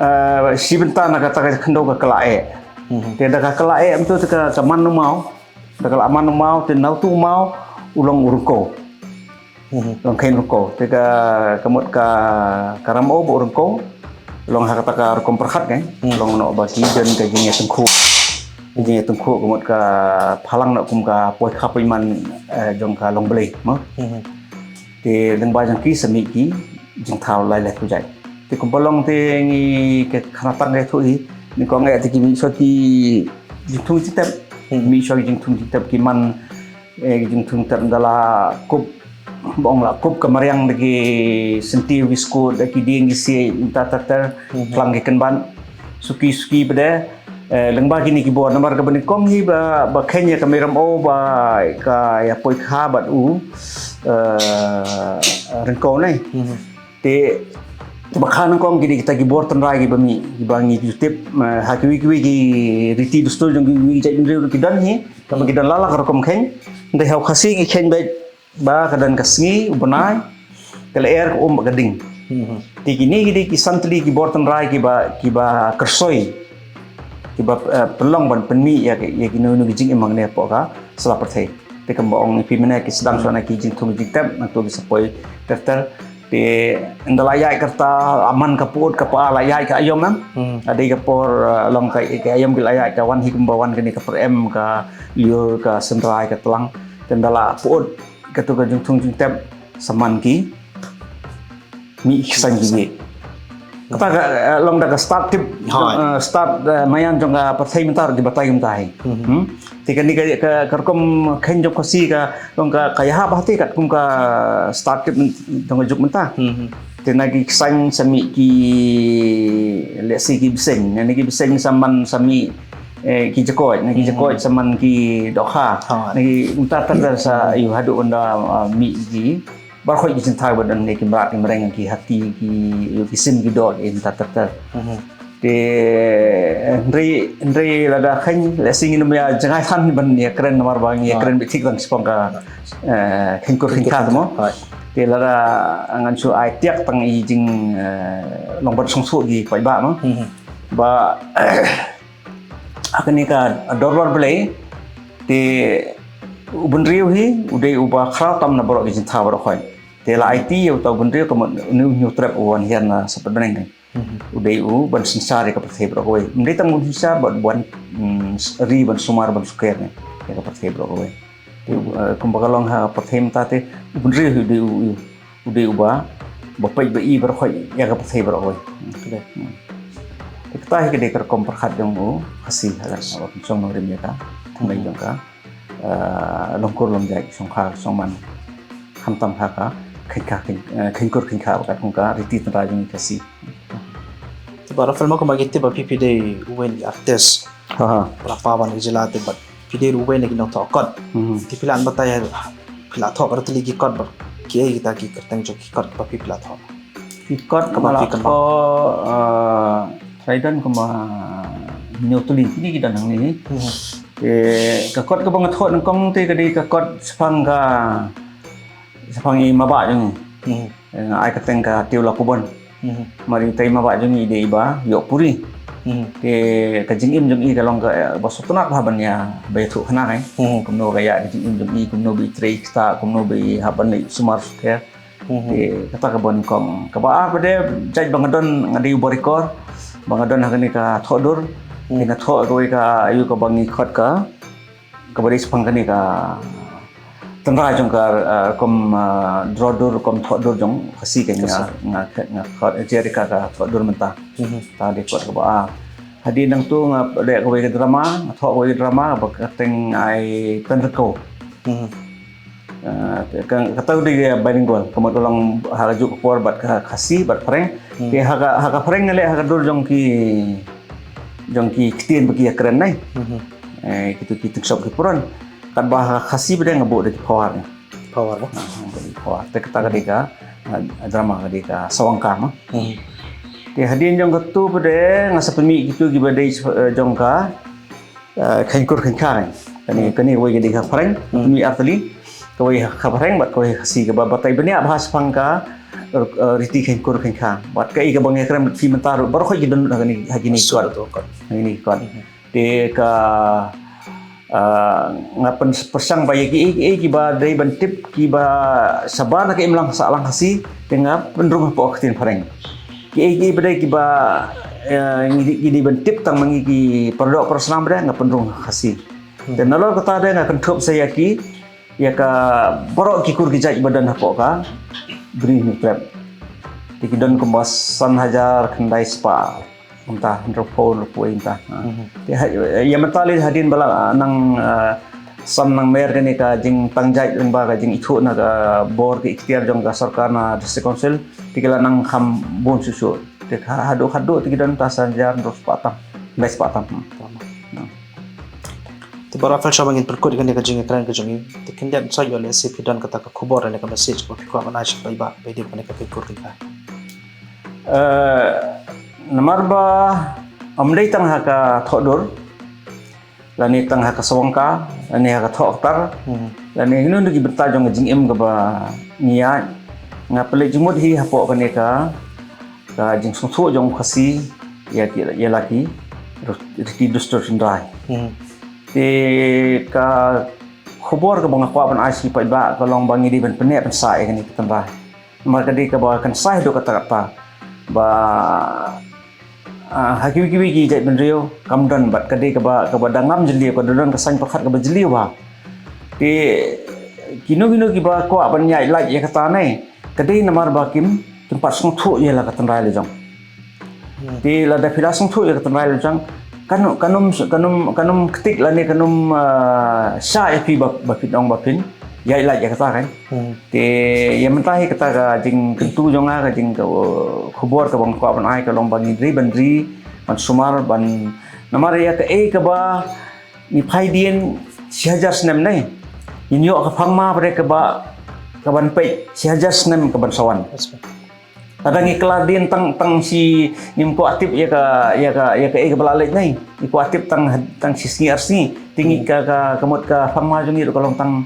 eh, shi bynta na kata ka khyndew ka kylla eh. Hmm. Te da ka kylla eh mynta te ka, ka man u maw. Da ka la man u maw te na utu u maw u long u ryngkew. Mhm. Long kheiñ ryngkew. Te ka, ka mut ka, ka Ramew ba u ryngkew. Long ha kata ka rukom pyrkhat kan. Hmm. Long noh ba ki don ka jingïatyngkhuh. Ka jingïatyngkhuh ka mut ka phalang noh kum ka poikha poiman, eh, jong ka longblei, mo. Mhm. Te lyngba jong ki sa mih ki jingthaw lai lai khujai. Te kumba long te ngi ka khanatang ka ïathuh hi. Nyngkong eh te ki mih shuwa ki jingthung jingtep. Hmm. Mih shuwa ki jingthung jingtep ki man Eh, ki jingthung tep da la kup, ba ong la kup ka mariang da ki syntiew ki skud, da ki dieng ki siej, mynta ter ter, mhm, tlang ki kynbat, suki suki bad, eh, lyngba kine ki bor namar kaba nyngkong hi ba, ba kheiñ ïa ka Mei Ramew ba ka ïa poikha bad u, eh, ryngkew ne. Mhm. Te, te ba kha nang kong ki dei kita ki bor tynrai ki ba mih, ki ba ngi ju tip, eh, ha kiwi kiwi ki riti dustur jong kiwi ki jaitbynriew ki don hi, kaba ki don la la ka rukom kheiñ, hynrei ha u Khasi ki kheiñ beit ba ka don ka sngi, u bnai, ka lyer, ka um bad ka ding. Te kine ki dei ki san tylli ki bor tynrai ki ba, ki ba kyrsoi, ki ba, eh, pynlong ban pynmih ïa ki, ïa kino kino ki jingim hangne hapoh ka sla pyrthei. Te kumba ong ïa phi mynne ki sdang shuwa na ki jingthung jingtep, nangto ki sa poi ter ter. Te ynda la ïaid ka rta, la man ka pud ka pa, la ïaid ka aïom em. Ka dei ka por, eh, long ka, ka aïom ki la ïaid ka wan hi kumba wan kane ka pyrem, ka lyiur, ka synrai, ka tlang. Te ynda la pud kato ka jingthung jingtep, sa man ki mih ki ksain ki ngi. Kata ka, eh, long da ka start tip, eh, start, eh, maïan jong ka pyrthei mynta ruh ki batai mynta hi. Hmm? Te kane ka, ka, ka rukom kheiñ jong Khasi ka long ka, ka ïahap ha te katkum ka start tip jong ka juk mynta. Te na ki ksain sa mih ki, let's say, ki bseiñ, na ki bseiñ sa man sa mih, eh, ki jakoit, na ki jakoit sa man ki dohkha, na ki mynta ter ter sa ïoh haduh ynda, ah, mih ki baroh ki jingthaw ba don ne, ki mrad, ki mreng, ki hati, ki, ki sim, ki doh, ki mynta ter ter. Te, eh, hynrei, hynrei lada kheiñ, let's say, ngin ym ïa jngai than ban ïa kren namar ba ngi ïa kren beit thik tang shaphang ka, eh, kheiñ kur kheiñ kha mo. Te lada ngan shu ai tiak tang i jing, eh, long ban sngewthuh ki paidbah mo. Ba ha kane ka dorbar Blei, te u bynriew hi u dei uba khraw tam na baroh ki jingthaw baroh khoit. Te la aiti ïa uta u bynriew kum une u hynñiewtrep u wan hiar na sapat bneng. U dei u ban synshar ïa ka pyrthei baroh kawei. Ym dei tang ban synshar bad ban, mm, ri, ban sumar, ban sukher ne ïa ka pyrthei baroh kawei. Te, eh, kumba ka long ha pyrthei mynta te, u bynriew hi u dei u, u, u dei uba, ba peit ba i baroh khoit ïa ka pyrthei baroh kawei. Te kata hi ka dei ka rukom pyrkhat jong u Khasi ha ka, ha ka pynshong nongrim ïa ka thymmei jong ka, eh, longkur longjait, shongkha shongman. Khamtam ha ka kheiñ kha, kheiñ, eh, kheiñ kur kheiñ kha, ba katkum ka riti tynrai jong ngi Khasi. Te Bah Raphael mo, kumba ngi tip ba phi phi dei uwei na ki artist. Ha, ha. Ba la paw ban ki jylla te bad phi dei ruh uwei na ki nongthoh kot. Te phi lah ban batai, phi la thoh katto katne ki kot bad kiei kita ki kyrteng jong ki kot ba phi phi la thoh. Ki kot kaba la thoh, ah, trai don kumba hynñiew tylli kine ki don hangne. Te ka kot kaba nga thoh nyngkong te ka dei ka kot shaphang ka, shaphang i mabah jong ngi. Eh, nga ai kyrteng ka Tiew La Pubon. Mar i tei mabah jong ngi i dei iba ïoh puri. Te ka jingim jong i ka long ka, eh, ba sngewtynnat bha ban ïa, ba ïathuh khana kai. Kumno ka ïa ka jingim jong i, kumno ba i trei ktah, kumno ba i hap ban leit sumar sukher. Te kata kaba nyngkong. Kaba ar pat de, jait ba nga don, nga dei u baroh kor. Ba nga don ha kane ka thoh dur. Te nga thoh kawei ka, ïa kaba ngi khot ka, kaba dei shaphang kane ka tynrai jong ka, eh, rukom, eh, draw dur, rukom thoh dur jong Khasi ka, nga, nga, nga khot, eh, Jerika ka thoh dur mynta. Ta dei kot kaba ar. Hadien nangto nga leh kawei ka drama, nga thoh kawei ka drama, ba ka kyrteng Ai Pynryngkew. Eh, ka, kata ka dei bilingual, ka mut ka long ha kajuh ka por bad ka Khasi bad Phareng. Te ha ka, ha ka Phareng nga leh ha ka dur jong ki, jong ki ktien ba ki ïakren nai. Eh, kito ki tyngshop ki puron. Katba ha Khasi pat de nga buh da ki phawar ne. Phawar ba? Ah, nga buh da ki phawar. Te kata ka dei ka, ah, drama ka dei ka Sawangka ma. Te hadien jong kato pat de nga sa pynmih kito kiba dei, eh, jong ka, eh, kheiñ kur kheiñ kha. Kane, kane kawei ka dei ka Phareng, mih artylli. Kawei ka Phareng bad kawei Khasi, kaba batai bniah bha shaphang ka, eh, riti kheiñ kur kheiñ kha. Bad kaei kaba nga ïakren bad phi mynta ruh, baroh khoit ki don ha kine, ha kine ki kot. Ha kine ki kot. Te ka, ah, nga pyn-, pyrshang ba ïa kiei kiei kiba dei ban tip kiba shabar na ka imlang sahlang Khasi, te nga pynrung hapoh ka ktien Phareng. Kiei kiei ba dei kiba, eh, ngi dei, ngi dei ban tip tang ma ngi ki paradoh parasnam ba dei, nga pynrung ha Khasi. Te nalor kata de nga kynthup sa ïa ki, ïa ka baroh ki kur ki jait ba don hapoh ka Bri Hynñiewtrep. Te ki don kumba san hajar khyndai spah. Mynta hynriewphew, hynriewphew wei mynta. Ha. Te ha, ïa mynta lei hadien ba la, ah, nang, ah, san nang mer kane ka jingpynjah lyngba ka jingithuh na ka bor ki iktiar jong ka sorkar na District Council. Te ki la nang kham bun shuh shuh. Te ha, haduh haduh te ki don ta san hajar hynriew spah tam. Khyndai spah tam. Hmm. Te Bah Raphael, shuwa ba ngin pynkut ïa kane ka jingïakren ka jong ngi, te khyndiat sa ïoh lehse phi don kata ka khubor ne ka message kaba phi kwah ban ai sha ki paidbah ba dei kane ka kheiñ kur kheiñ kha. Eh, namar ba ym dei tang ha ka thohdur, lane tang ha ka sawang ka, lane ha ka thoh ktar, lane hino hino ki bynta jong ka jingim kaba ngi ïaid. Nga pynleit jingmut hi hapoh kane ka, ka jingsngewthuh jong u Khasi ïa ki, ïa la ki riti dustur tynrai. Te ka khubor kaba nga kwah ban ai sha ki paidbah ka long ba ngi dei ban pynneh pynsah ïa kane ka tynrai. Namar ka dei kaba kan sa haduh katta katta ba, ah, ha kiwei kiwei ki jaitbynriew kam don, bad ka dei kaba, kaba da ngam jylliew, ka da don ka saiñ pyrkhat kaba jylliew bha. Te kino kino kiba kwah ban ïaid lait ïa kata ne, ka dei namar ba kim, kim pat sngewthuh ïa la ka tynrai la jong. Te lada phi la sngewthuh ïa ka tynrai la jong, kan ym, kan ym, kan ym, kan ym ktik lane kan ym, ah, shah ïa phi ba, ba phin ong ba phin ïaid lait ïa kata kan. Te ïa mynta hi kata ka jingkyntu jong nga, ka jing ka, uh, khubor kaba nga kwah ban ai ka long ba ngi dei ban ri, ban sumar, ban, namar ïa kaei kaba ngi phai dien shi hajar snem ne, ngin ïoh ka phang ma ba dei kaba, kaban peit shi hajar snem kaban sa wan. Lada ngi kylla dien tang, tang shi, ngim kwah tip ïa ka, ïa ka, ïa kaei kaba la leit ne, ngi kwah tip tang, tang shi sngi ar sngi. Te ngi ka, ka, ka mut ka phang ma jong ngi ruh ka long tang,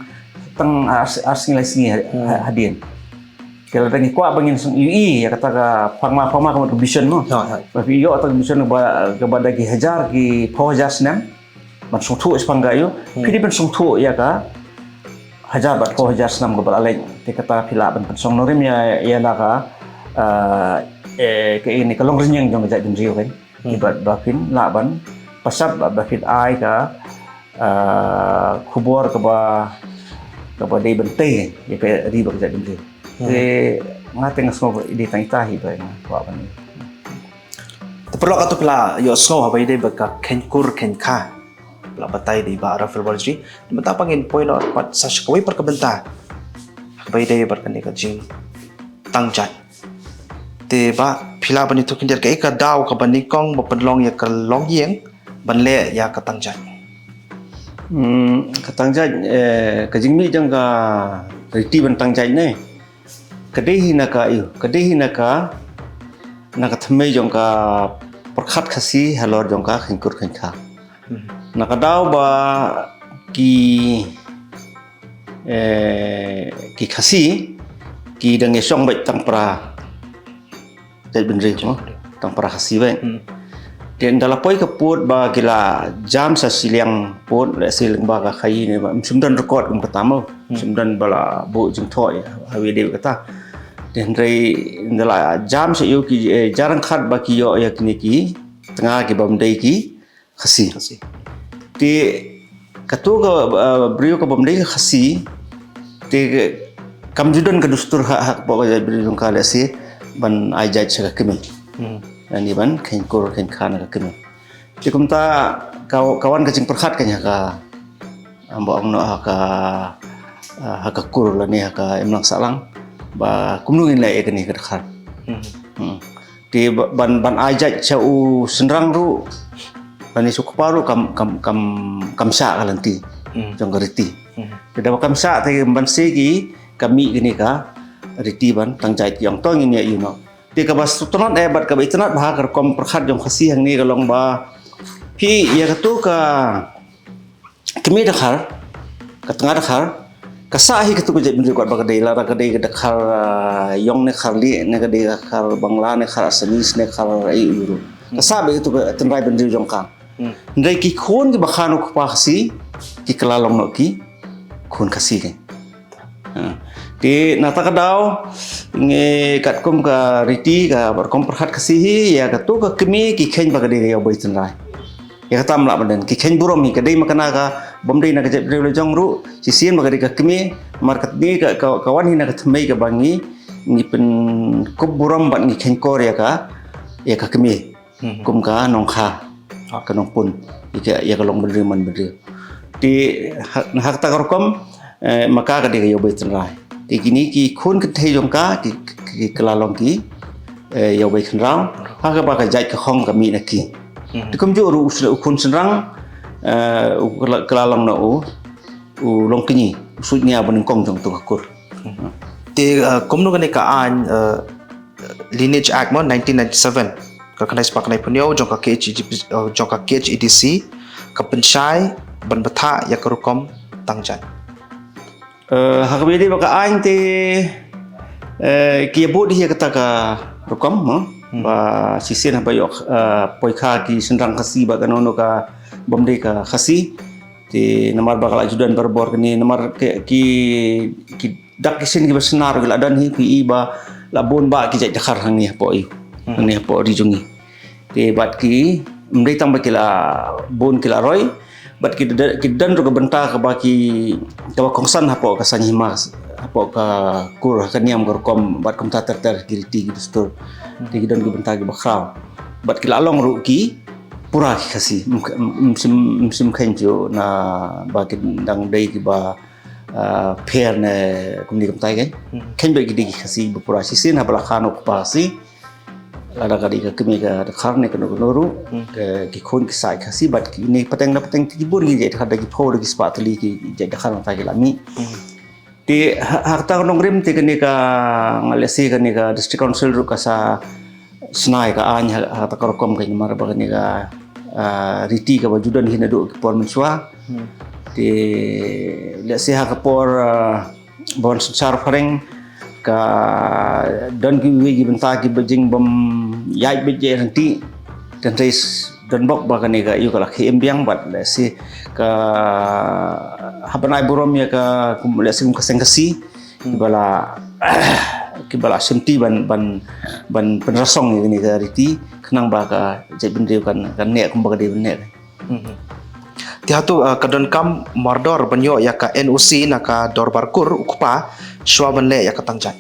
tang ar, ar sngi lai sngi ha, ha, hadien. Te lada ngi kwah ba ngin sngewthuh ïa kata ka phang ma, phang ma ka mut ka vision mo. Ba phi ïoh tang vision kaba, kaba da ki hajar, ki phew hajar snem ban sngewthuh shaphang ka, ïoh phi dei ban sngewthuh ïa ka hajar bad phew hajar snem kaba la leit. Te kata phi lah ban pynsong nongrim ïa, ïa la ka, ah, eh, kaei ne, ka longrynïeng jong ka jaitbynriew kan. Te bad ba phin lah ban pasap, bad ba phin ai ka, ah, khubor kaba, kaba dei ban tei ïa ka ri bad ka jaitbynriew. Te nga te nga sngew ba dei tang ita hi ba nga kwah ban. Te paralok, katto phi la ïohsngew haba ïadei bad ka kheiñkur kheiñkha. Phi la batai da i Bah Raphael Warjri. Te mynta pat ngin poi noh pat sa sha kawei pat ka bynta. Haba ïadei bad kane ka jingtang jait. Te Bah, phi lah ban ïathuh khyndiat kaei ka daw kaba nyngkong ba pynlong ïa ka longïing ban leh ïa ka tang jait. Hmm, ka tang jait, eh, ka jingmih jong ka riti ban tang jait ne. Ka dei hi na ka, ïoh, ka dei hi na ka, na ka thymmei jong ka pyrkhat Khasi halor jong ka kheiñkur kheiñkha. Na ka daw ba ki, eh, ki Khasi ki dang ïashong beit tang para jaitbynriew, mo, tang para Khasi beit. Te ynda la poi ka pud ba ki la jam sa shiliang pud, lehse lyngba ka khaii ne, ba ym shym don record kum kata mo. Ym shym don ba la buh jingthoh ïa, ha ïadei bad kata. Te hynrei ynda la jam sa ïa ki, eh, jar ryngkat ba ki ïoh ïa kine ki tnga ki bym dei ki Khasi. Te kato ka, eh, briew ka bym dei ka Khasi, te kam ju don ka dustur ha, hapoh ka jaitbynriew jong ka, lehse ban ai jait sha ka kmie. Lane ban kheiñkur kheiñkha na ka kmie. Te kumta ka, ka wan ka jingpyrkhat ka ïa ka, amba ong noh ha ka, ah, ha ka kur lane ha ka imlang sahlang ba kumno ngin leh ïa kane ka dkhar. Te ba-, ban, ban ai jait sha u shynrang ruh lane sha u kpa ruh kam, kam, kam, kam shah ka lynti jong ka riti. Te da ba kam shah te ban seh ki, ka mih kane ka riti ban tang jait, ki ong to ngin ïa ïoh noh. Te kaba sngewtynnat eh bad kaba itynnat bha ka rukom pyrkhat jong Khasi hangne ka long ba phi ïa kato ka kmie dkhar, ka tnga dkhar, ka sah hi kato ka jaitbynriew katba ka dei, lada ka dei ka dkhar, ah, ïong ne khar lieh ne ka dei ka khar Bangla ne khar Assamese ne khar ei u ruh. Ka sah beit kato ka tynrai bynriew jong ka. Hynrei ki khun kiba kha na u kpa Khasi ki kylla long noh ki khun Khasi kein. Ha. Te na kata ka daw ngi katkum ka riti ka rukom pyrkhat Khasi hi, ïa kato ka kmie ki kheiñ ba ka dei ka ïawbei tynrai. Ïa kata ym lah ban don, ki kheiñ burom hi, ka dei ma kane ka bym dei na ka jaitbynriew la jong ruh, shisien ba ka dei ka kmie, namar katne ka, ka, ka wan hi na ka thymmei kaba ngi, ngi pynkup burom bad ngi kheiñkor ïa ka, ïa ka kmie. Kum ka nongkha, ka nongpun ïa ka, ïa ka long bynriew man bynriew. Te ha, ha kata ka rukom, eh, ma ka ka dei ka ïawbei tynrai. Te kine ki khun kynthei jong ka ki, ki, ki kylla long ki, eh, ïawbei khynraw. Ha kaba ka jait ka khong ka mih na ki. Te kumjuh ruh u khun shynrang, eh, u kylla, kylla long na u, u longkñi, u suidñia ba nyngkong jong kato ka kur. Te, eh, kumno kane ka aiñ, eh, Lineage Act mo nineteen ninety-seven, ka khyndai spah khyndai phew hynñiew jong ka K H A D C, uh, jong ka K H A D C, ka pynshai ban bthah ïa ka rukom tang jait. Eh, ha kaba ïadei bad ka aiñ te, eh, ki ïa bud hi ïa kata ka rukom mo. Hmm. Ba shisien haba ïoh, eh, poi kha ki shynrang Khasi ba kano kano ka bym dei ka Khasi. Te namar ba ka la ju don barabor kane, namar ki, ki, ki dak ki shin kiba shna ruh ki la don hi, ki i ba la bun ba ki jait dkhar hangne hapoh i, hmm, hangne hapoh ri jong ngi. Te bad ki, ym dei tang ba ki la bun ki la roi, bad ki da-, ki don ruh ka bynta kaba ki, kaba kongsan hapoh ka saiñ hima, hapoh ka kur, ha ka niam ka rukom, bad kumta ter ter ki riti ki dustur. Hmm. Te ki don ki bynta kiba khraw. Bad ki la long ruh ki pura ki Khasi, ym, ym, ym shym, ym shym kheiñ shuh na ba ki dang dei kiba, ah, pher ne kumne kumtai kan. Hmm. Kheiñ ba ki dei ki Khasi ba pura. Shisien haba la khan u kpa Khasi, lada ka dei ka kmie ka dkhar ne kano kano ruh, hmm, ki, ki khun ki shah Khasi bad kine pateng da pateng te ki bun ki jait dkhar, da ki phew da ki spah tylli ki jait dkhar nangta ki la mih. Hmm. Te ha, ha kata ka nongrim te kane ka, nga lehse kane ka District Council ruh ka sa shna ïa ka aiñ ha, ha kata ka rukom ka, namar ba kane ka, ah, riti kaba ju don hi naduh ki por mynshuwa. Hmm. Te lehse ha ka por, ah, ba wan synshar phareng ka don kiwei ki bynta kiba jingbym ïaid beit ïaid ryntih. Te hynrei don bok ba kane ka ïa ka la khie im biang bad lehse ka hap ban ai burom ïa ka, kum, lehse kum ka seng Khasi, hmm, kiba la, kiba la shimti ban, ban, ban pynrasong ïa kane ka riti khnang ba ka jaitbynriew kan, kan neh kumba ka dei ban neh. Mhm. Te hato, ah, ka donkam mardor ban ïoh ïa ka N O C na ka dorbar kur u kpa shuwa ban leh ïa ka tang jait?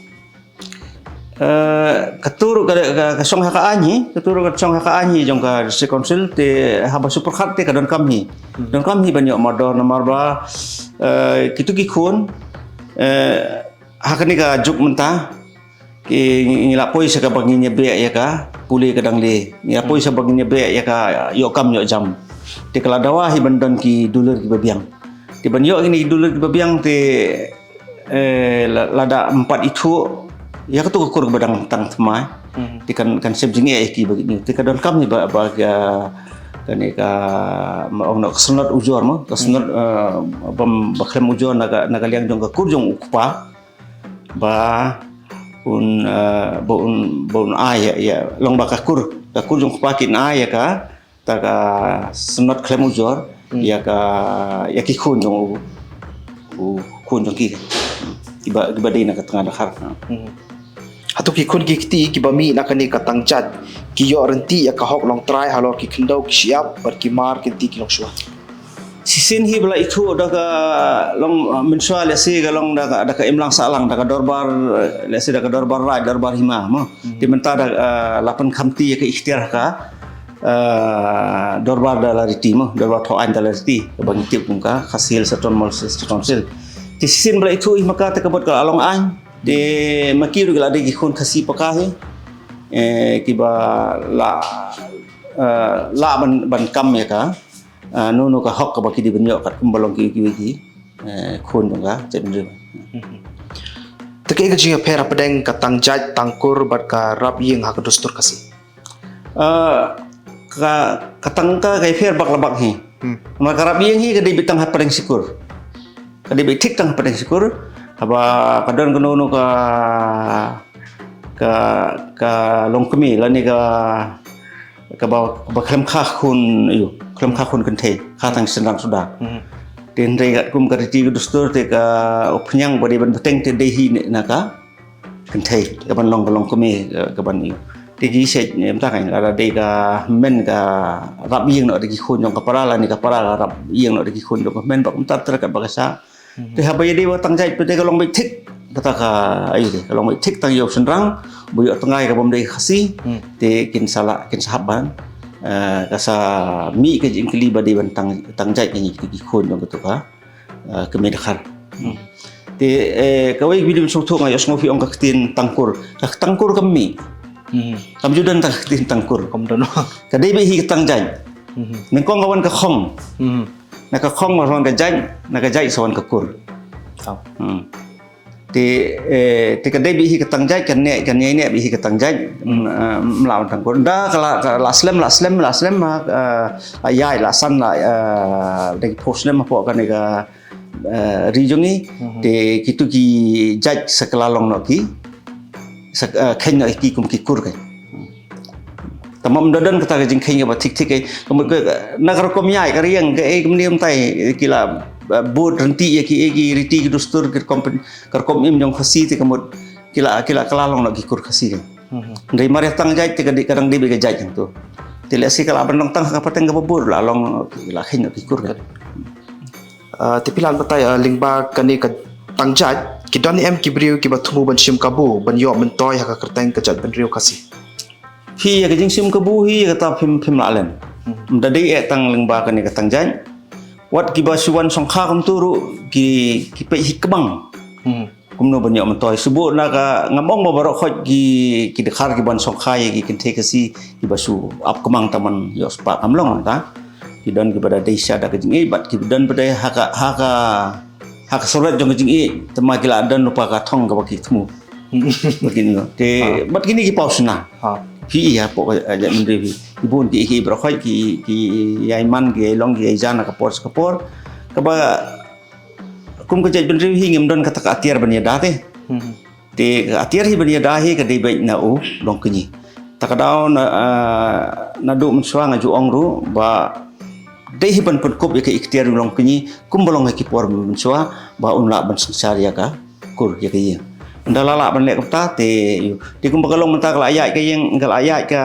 Eh, katu ruh ka, ka, ka shong ha ka aiñ hi, katu ruh ka shong ha ka aiñ hi jong ka District Council, te haba shu pyrkhat te ka donkam hi. Hmm. Donkam hi ban ïoh mardor namar ba, eh, kitu ki khun, eh, ha kane ka juk mynta, ki ngi la poi sha kaba ngin ïa beh ïa ka pule ka dangle. Ngi la poi, hmm, sha ba ngin ïa beh ïa ka ïoh kam ïoh jam. Te ka la dawa hi ban don ki dulir kiba biang. Te ban ïoh kine ki dulir kiba biang te eh, la-, lada ym pat ithuh ïa katu ka kur kaba dang tang thymmai. Mhm. Te kan, kan shem jingeh ïa ki ba kine. Te ka donkam hi ba, ba ka, kane ka, ma ong noh, ka snot ujor mo, ka snot, mhm, eh, bym, ba khlem ujor na ka, na ka liang jong ka kur jong u kpa. Ba un, eh, ba un, ba un ai ïa, ïa, long ba ka kur, ka kur jong u kpa kin ai ïa ka ta ka snot khlem ujor, hmm, ïa ka, ïa ki khun jong u, u khun jong ki. Kiba, kiba dei na ka tnga dkhar. Hmm. Hato ki khun ki kti kiba mih na kane ka tang jait ki ïoh rynti ïa ka hok longtrai halor ki khyndew ki shyiap bad ki mar ki kti ki longshuwa? Shisien hi ba la ithuh da ka long, uh, mynshuwa lehse ka long da ka, da ka imlang sahlang da ka dorbar, uh, lehse da ka dorbar raid, dorbar hima mo. Hmm. Te mynta da, uh, la pynkhamti ïa ka ikhtiar ka, eh, dorbar da la riti mo, dorbar thoh aiñ da la riti, kaba ngi tip kum ka Khasi Hills Autonomous District Council. Te shisien ba la ithuh hi ma ka te ka bud ka la long aiñ, te ma ki ruh ki la dei ki khun Khasi paka hi, eh, kiba la, eh, la ban, ban kam ïa ka, eh, no no ka hok kaba ki dei ban ïoh katkum ba long ki, ki, ki, eh, khun jong ka jaitbynriew. Te kaei ka jingïapher hapdeng ka tang jait, tang kur bad ka rap ïing ha ka dustur Khasi? Ah, ka, ka tang ka, ka ïapher bak la bak hi. Hmm. Namar ka rap ïing hi ka dei beit tang hapdeng shi kur. Ka dei beit thik tang hapdeng shi kur. Haba ka don kano kano ka, ka, ka longkmie lane ka, kaba, kaba khlem kha khun, aïu, khlem kha khun kynthei, kha tang shynrang suda. Hmm. Te hynrei katkum ka riti ka dustur te ka upniang ba dei ban bteng te dei hi na ka kynthei, ka ban long, ka longkmie, ka, ka ban ïu. Te ki shet, em, ta kan, lada dei ka hynmen ka rap ïing noh da ki khun jong ka para, lane ka para ka rap ïing noh da ki khun jong ka hynmen, bad kumta ter kat ba ka sah. Mhm. Te haba ïadei bad tang jait, te ka long beit thik, kata ka, aïu te, ka long beit thik tang ïew shynrang, ba ïoh tngai kaba ym dei Khasi, hmm, te kin sa lah, kin sa hap ban, eh, ka sa mih ka jingkylli ba dei ban tang, tang jait ka ngi ki khun jong katu ka. Ah, kmie dkhar. Hmm. Te, eh, kawei ka video sngewthuh nga ïohsngew phi ong ka ktien tang kur. Ka tang kur kam mih. Hmm. Kam ju don tang ktien tang kur. Kam don. Ka dei beit hi ka tang jait. Hmm. Nyngkong ka wan ka khong. Hmm. Na ka khong wan ka jait, na ka jait sa wan ka kur. Tau. Hmm. Te, eh, te ka dei beit hi ka tang jait, ka neh, ka neh neh beit hi ka tang jait, mm, eh, mm, la tang kur. Da ka la, ka la slem, la slem, la slem, ha, eh, la ïaid, la san, la, eh, da ki phew snem hapoh kane ka, eh, ri jong ngi. Mhm. Te kitu ki jait sa ka la long noh ki, sa, eh, kheiñ noh ïa ki kum ki kur kein. Tangba ym da don kata ka jingkheiñ kaba thik thik, eh. Ka mut ka, na ka rukom ïaid ka riang ka, eh, kumne kumtai, eh, ki la, eh, bud ryntih ïa ki, eh, ki riti ki dustur, ki rukom pyn-, ka rukom im jong Khasi te ka mut ki la, ki la, ka la long noh ki kur Khasi kein. Mhm. Hynrei mar ïa tang jait te ka dei, ka dang dei beit ka jait hangto. Te lehse ka la ban long tang ha ka pateng kaba bud, la long, la kheiñ noh ki kur kein. Ah, te phi lah ban batai, ah, lyngba kane ka tang jait, ki don em ki briew kiba thmu ban shim kabu, ban ïoh myntoi ha ka kyrteng ka jaitbynriew Khasi? Hi ïa ka jingshim kabu hi ïa kata phim, phim lah len. Hmm. Ym da dei eh tang lyngba kane ka tang jait. Wat kiba shu wan shongkha kumtu ruh ki, ki peit hi kbang. Hmm. Kumno ban ïoh myntoi, shu buh na ka, ngam ong ba baroh khoit ki, ki dkhar ki ban shongkha ïa ki kynthei Khasi kiba shu ap kmang, tang ban ïoh spah kam long ta. Ki don kiba da dei sha da ka jingïeit, bad ki don ba dei ha ka, ha ka, ha ka surat jong ka jingïeit, tangba ki la don lypa ka thong kaba ki thmu. Bad kine, te, ha, bad kine ki paw shna. Ha. Phi ïa pok, eh, jaitbynriew hi. Ki bun ki, ki baroh khoit ki, ki ïai man, ki ïai long, ki ïai jan ha ka por sha ka por. Kaba kum ka jaitbynriew hi ngim don kata ka atiar ban ïada te. Hmm. Te ka atiar hi ban ïada hi ka dei beit na u Longkñi. Ta ka daw na, ah, naduh mynshuwa nga ju ong ruh ba dei hi ban pynkup ïa ka iktiar u Longkñi kumba long ha ki por mynshuwa ba un lah ban synshar ïa ka kur ïa ka ïing. Ynda la lah ban leh kumta te, ïoh. Te kumba ka long mynta ka la ïaid ka ïing, ka la ïaid ka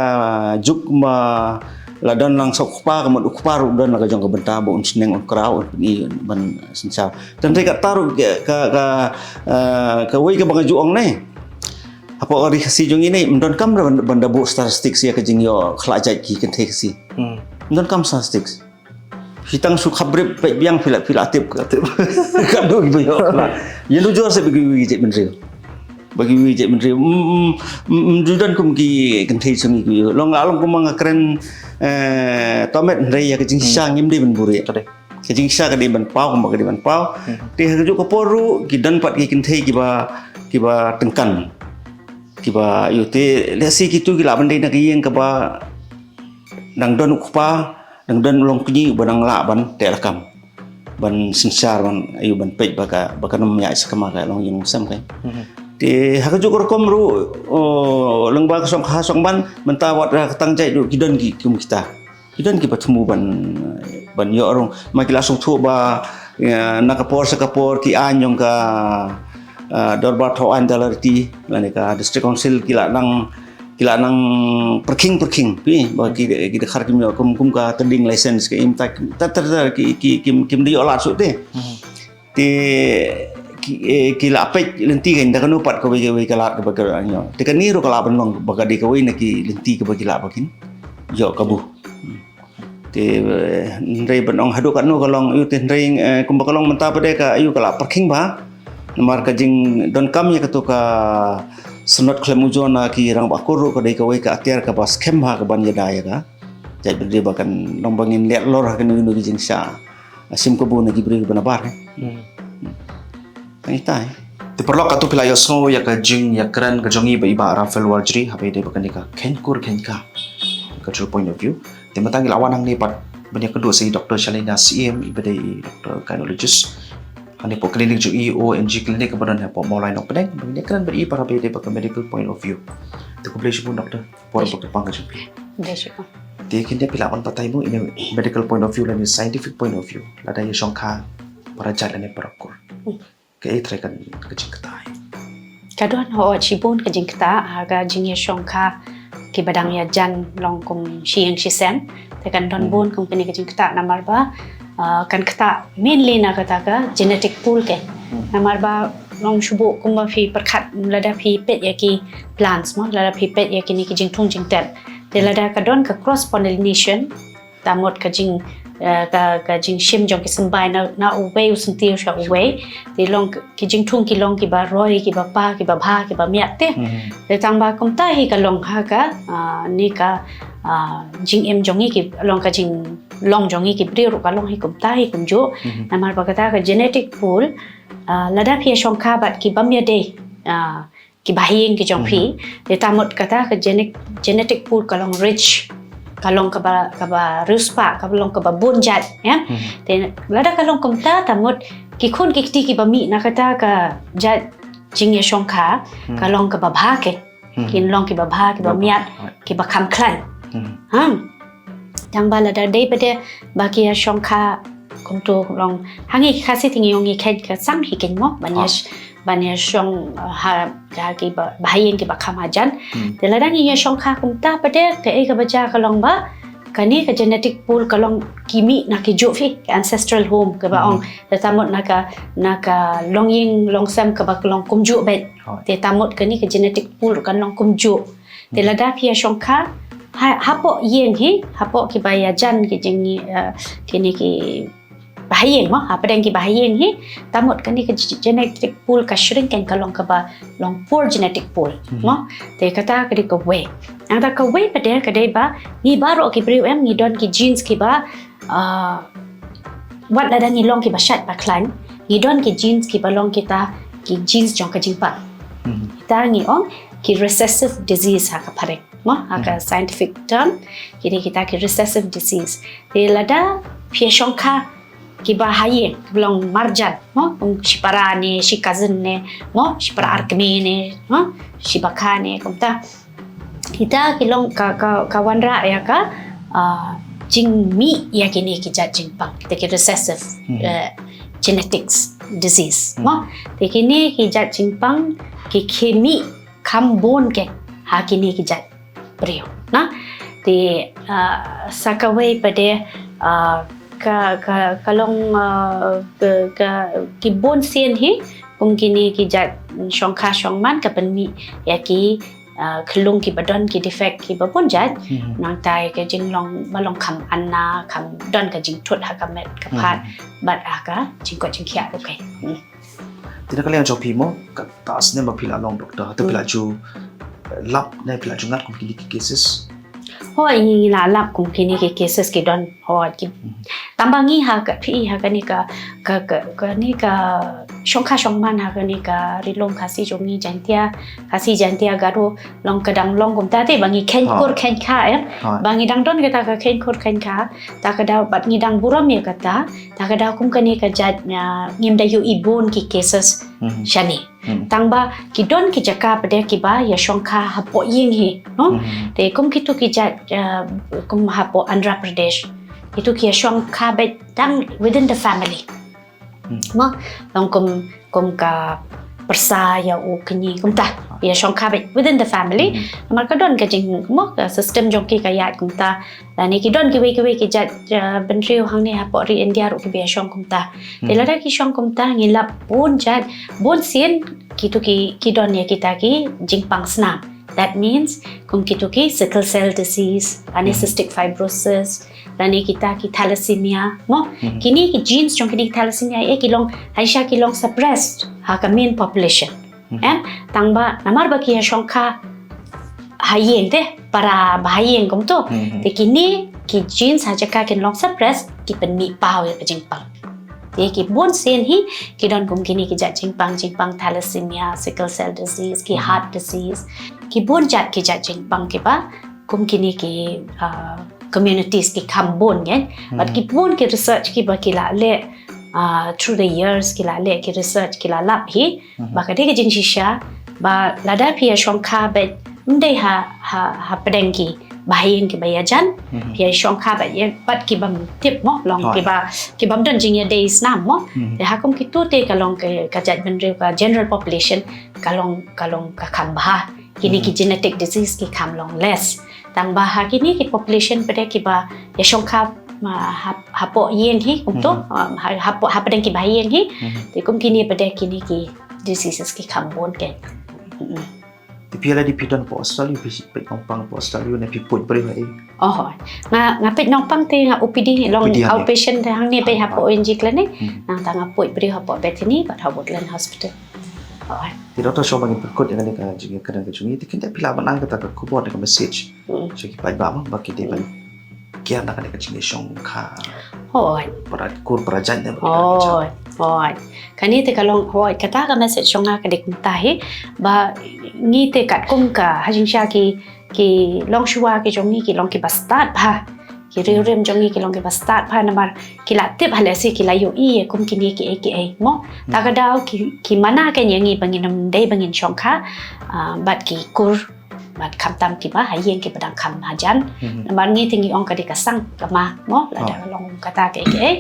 juk kumba la don lang sa u kpa, ka mut u kpa ruh don la ka jong ka bynta ba un sneng, un kraw, un pyni, ban synshar. Te hynrei kata ruh ka, ka, ka, eh, kawei kaba nga ju ong ne. Hapoh ka ri Khasi jong ngi ne, ym donkam ban, ban da buh statistics ïa ka jingïoh khlad jait ki kynthei Khasi. Hmm. Ym donkam statistics. Phi tang shu khapbrip peit biang phi la, phi la tip. La tip. Katno kiba ïoh khlad. Ïa nujor sa ba kiwei ki jaitbynriew. Ba kiwei ki jaitbynriew. Mm, mm, mm, mm, ju don kum ki kynthei jong ngi kiwei. Long la long kum nga kren, eh, tomet hynrei ïa ka jingshisha, hmm, ngim dei ban buhrieh. Ka dei. Ka jingshisha ka dei ban paw, kumba ka dei ban paw. Hmm. Te ha kajuh ka por ruh, ki don pat ki kynthei kiba, kiba tyngkan. Kiba ïoh te, lehse kitu ki lah ban dei na ka ïing kaba dang don u kpa, dang don u Longkñi uba dang lah ban teh lakam. Ban synshar, ban, ïoh ban peit ba ka, ba kan ym ïaid sakma ka longïing longsem kein. Mhm. Te ha kajuh ka rukom ruh, oh, lyngba ka shongkha shongman, mynta wat ha ka tang jait ruh ki don ki kum kita. Ki don kiba thmu ban, ban ïoh rung. Ma ki la sngewthuh ba, ïa, na ka por sha ka por ki aiñ jong ka, ah, Dorbar Thaw Aiñ Adalriti, lane ka District Council ki la nang, ki la nang pyrkhing pyrkhing. Phi, ba ki, ki dkhar kim ïoh kum, kum ka trading license ka im ta, ta, ta, ta, ki, ki, kim, kim da ïoh lad shuh te. Hmm. Te ki, eh, ki la peit lynti kein da kano pat kawei kawei ka lad kaba ka ïoh. Te kane ruh ka lah ban long ba ka dei kawei na ki lynti kaba ki lah ba kin ïoh kabu. Te, eh, hynrei ban ong haduh katno ka long, ïoh te hynrei, eh, kumba ka long mynta pat de ka, ïoh ka la pyrkhing bha. Namar ka jingdonkam ïa kato ka sanad khlem ujor na ki rangbah kur ruh ka dei kawei ka atiar kaba skhem bha ka ban ïada ïa ka jaitbynriew ba kan long ba ngin leh lor ha kino kino ki jingshah shim kabu na ki briew kiba nabar, eh. Hmm. Tang ita, eh. Te paralok, katto phi la ïohsngew ïa ka jingïakren ka jong i Bah Raphael Warjri, haba ïadei bad kane ka kheiñ kur kheiñ kha. Ka dual point of view. Te mynta ngi la wan hangne pat ban ïakynduh sa i Doctor Shalina Syiem, iba dei i doctor gynecologist. Hangne hapoh clinic jong i, O N G clinic kaba don hapoh Mawlai Nongpdeng, ban ïakren bad i pat haba ïadei bad ka medical point of view. Te khublei shibun doctor. Por ba kyrpang ka jong phi. Khublei shibun. Te khyndiat phi lah ban batai mo, in a medical point of view lane scientific point of view, lada ïashongkha para jait lane para kur. Hmm. Kaei trai kan ka jingktah? Ka don hooid shibun ka jingktah ha ka jingïashongkha kiba dang ïajan long kum shi ïing shi sem. Te kan don, hmm, bun kum kane ka jingktah namar ba, ah, kan ktah mainly na kata ka genetic pool kein. Hmm. Namar ba long shu buh kumba phi pyrkhat lada phi peit ïa ki plants mo, lada phi peit ïa kine ki jingthung jingtep. Te lada ka don ka cross pollination, ta mut ka jing, eh, ka, ka jingshim jong ki symbai na, na uwei u syntiew sha uwei. Te long ki jingthung ki long kiba roi, kiba pa, kiba bha, kiba miat te. Hmm. Te tang ba kumta hi ka long ha ka, ah, ne ka, ah, jingim jong ngi ki long ka jinglong jong ngi ki briew ruh ka long hi kumta hi kumjuh. Hmm. Namar ba kata ka genetic pool, Ah, lada phi ïashongkha bad ki bym ïadei, ah, ki bahaïing ki jong phi, te ta mut kata ka gene-, genetic pool ka long rich, ka long kaba, kaba riewspah, ka long kaba bun jait, ïa. Te lada ka long kumta, ta mut ki khun ki kti kiba mih na kata ka jait jingïashongkha, ka long kaba bha ke. Kin long kiba bha, kiba miat, kiba kham khlaiñ. Hmm. Tang ba lada dei pat de ba ki ïashongkha kumto long, ha ngi ki Khasi te ngi ong ngi kheiñ ka sang hi keiñ mo, ban ïa, ban ïashong, uh, ha, ha ki ba, bahaïing kiba kham hajan. Te lada ngi ïashongkha kumta pat de, kaei kaba jia ka long ba kane ka genetic pool ka long ki mih na ki juh phi, ka ancestral home kaba ong. Te ta mut na ka, na ka longïing longsem kaba ka long kumjuh beit. Te ta mut kane ka genetic pool kan long kumjuh. Te lada phi ïashongkha ha, hapoh ïing hi, hapoh kiba ïajan ki jing, eh, kine ki bahaïing mo, hapdeng ki bahaïing hi, ta mut kane ka ge-, genetic pool ka shrink, kan ka long kaba long poor genetic pool mo. Te kata ka dei kawei. Nangta kawei pat de ka dei ba ngi baroh ki briew em ngi don ki genes kiba, ah, wat lada ngi long kiba shait ba khlaiñ, ngi don ki genes kiba long kita ki genes jong ka jingpang. Kita ngi ong ki recessive disease ha ka phareng mo, ha ka scientific term, ki dei kita ki recessive disease. Te lada phi ïashongkha kiba haïing, kiba long marjan mo, kum shipara ne, shi cousin ne mo, shipara arkmie ne mo, shibakha ne, kumta. Kita ki long ka, ka, ka wanrah ïa ka, ah, jingmih ïa kine ki jait jingpang, kita ki recessive, eh, genetics disease mo. Te kine ki jait jingpang ki, ki mih kham bun ke ha kine ki jait briew na. Te, ah, sa kawei pat de, ah, ka, ka, ka long, ah, ka, ka, ki bun sien hi kum kine ki jait shongkha shongman ka pynmih ïa ki, ah, khyllung kiba don ki defect kiba bun jait. Nangta ïa ka jinglong ba long kham anna, kham don ka jingthut ha ka met ka phad bad ha ka jingkoit jingkhiah ruh keiñ. Te na ka liang jong phi mo, kata snem ba phi la long doctor, te phi la ju lap ne phi la ju ngat kum kine ki cases? Hooid, ngi la lap kum kine ki cases ki don, hooid ki. Tang ba ngi ha ka, phi ha kane ka, ka, ka, kane ka shongkha shongman ha kane ka Ri Lum Khasi jong ngi, Jaiñtia, Khasi Jaiñtia Garo, long ka dang long kumta te ba ngi kheiñ kur kheiñ kha, eh. Ba ngi dang don kata ka kheiñ kur kheiñ kha, ta ka daw bad ngi dang burom ïa kata, ta ka daw kum kane ka jait, ah, ngim da ïohi bun ki cases shane. Tang ba ki don ki jaka pat de kiba ïashongkha hapoh ïing hi, no? Te kum kitu ki jait, ah, kum hapoh Andhra Pradesh, kitu ki ïashongkha beit tang within the family. Mo, long kum, kum ka pyrsa ïa u kñi kumta, ïashongkha beit within the family. Namar ka don ka jing, mo, ka system jong ki ka ïaid kumta. Lane ki don kiwei kiwei ki jait, ah, bynriew hangne hapoh ri India ruh kiba ïashong kumta. Te lada ki shong kumta ngi lap bun jait, bun sien kitu ki, ki don ïa kita ki jingpang snam. That means kum kitu ki sickle cell disease, lane cystic fibrosis, lane kita ki thalassemia, mo. Kine ki genes jong kine ki thalassemia, eh, ki long, haisha ki long suppressed ha ka main population. Em, tang ba namar ba ki ïashongkha ha ïing te, para bahaïing kumto. Te kine ki genes ha jaka kin long suppressed, ki pynmih paw ïa ka jingpang. Te ki bun sien hi ki don kum kine ki jait jingpang, jingpang thalassemia, sickle cell disease, ki heart disease, ki bun jait ki jait jingpang kiba kum kine ki, ah, communities ki kham bun, kan? Bad ki bun ki research kiba ki la leh, ah, through the years ki la leh ki research ki la lap hi, ba ka dei ka jingshisha ba lada phi ïashongkha beit, ym dei ha, ha, hapdeng ki bahaïing kiba ïajan, phi ïashongkha beit ïa bad ki bym tip mo, long kiba, ki bym don jingïadei snam mo. Te ha kum kitu te ka long ka, ka jait bynriew, ka general population ka long, ka long ka kham bha. Kine ki genetic disease ki kham long less. Tang ba ha kine ki population pat de kiba ïashongkha, ah, ha, hapoh ïing hi kumto, ah, ha, hapoh, hapdeng ki bahaïing hi. Te kum kine pat de kine ki diseases ki kham bun, kan. Te phi la dei phi don hapoh hospital, phi peit nongpang hapoh hospital ne phi peit briew ha ei? Oh, nga, nga peit nongpang te nga O P D, long O P D hangne, outpatient te hangne beit hapoh O N G clinic. Nangta nga peit briew hapoh Bethany bad ha Woodland Hospital. Oh. Te doctor, shuwa ba ngin pynkut ïa kane ka jingïakynduh ka jong ngi, te kynta phi lah ban ai kata ka khubor ne ka message sha ki paidbah ba ki dei ban kiar na kane ka jingïashongkha. Hooid. Para kur para jait ne ba ki dei ban kiar. Hooid. Hooid. Kane te ka long, hooid, kata ka message jong nga ka dei kumta hi, ba ngi te katkum ka ha jingshisha ki, ki longshuwa ki jong ngi ki long kiba stad bha. Ki riewrim jong ngi ki long kiba stad bha namar ki la tip ha lehse ki la ïohi ïa kum kine kiei kiei mo. Ta ka daw ki, ki mana kein ïa ngi ba ngin ym dei ba ngin shongkha, ah, bad ki kur bad khamtam kiba ha ïing kiba dang kham hajan. Namar ngi te ngi ong ka dei ka sang ka ma mo, lada long kata kiei kiei.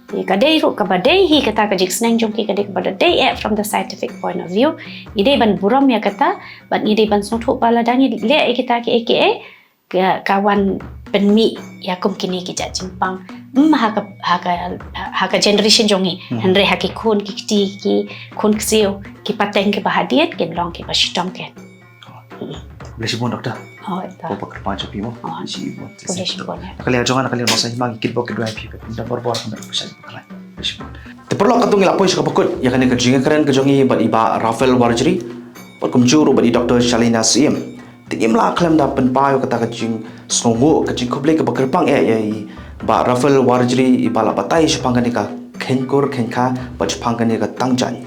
Te ka dei ruh kaba dei hi kata ka jingsneng jong ki ka dei kaba dei eh from the scientific point of view. Ngi dei ban burom ïa kata, bad ngi dei ban sngewthuh ba lada ngi leh ïa kita kiei kiei, ka, ka wan pynmih ïa kum kine ki jait jingpang. Ym ha ka, ha ka, ha ka generation jong ngi. Hynrei ha ki khun ki kti, ki khun ksiew, ki pateng kiba hadien kin long kiba shitom kein. Khublei shibun, Doctor. Hooid, ta. Khublei shibun. Khublei shibun, ïa. Na ka liang jong nga, na ka liang u Nongsaiñ Hima, ngi kyrpad ïa phi, phi da borbor, khublei shibun. Te paralok, katto ngi la poi sha kaba kut ïa kane ka jingïakren ka jong ngi bad i Bah Raphael Warjri, bad kumjuh ruh bad i Doctor Shalina Syiem. Te ngim lah khlem da pynpaw ïa kata ka jingsngewnguh, ka jingkhublei kaba kyrpang eh ïa i Bah Raphael Warjri, iba la batai shaphang kane ka khein kur khein kha bad shaphang kane ka tang jaiñ.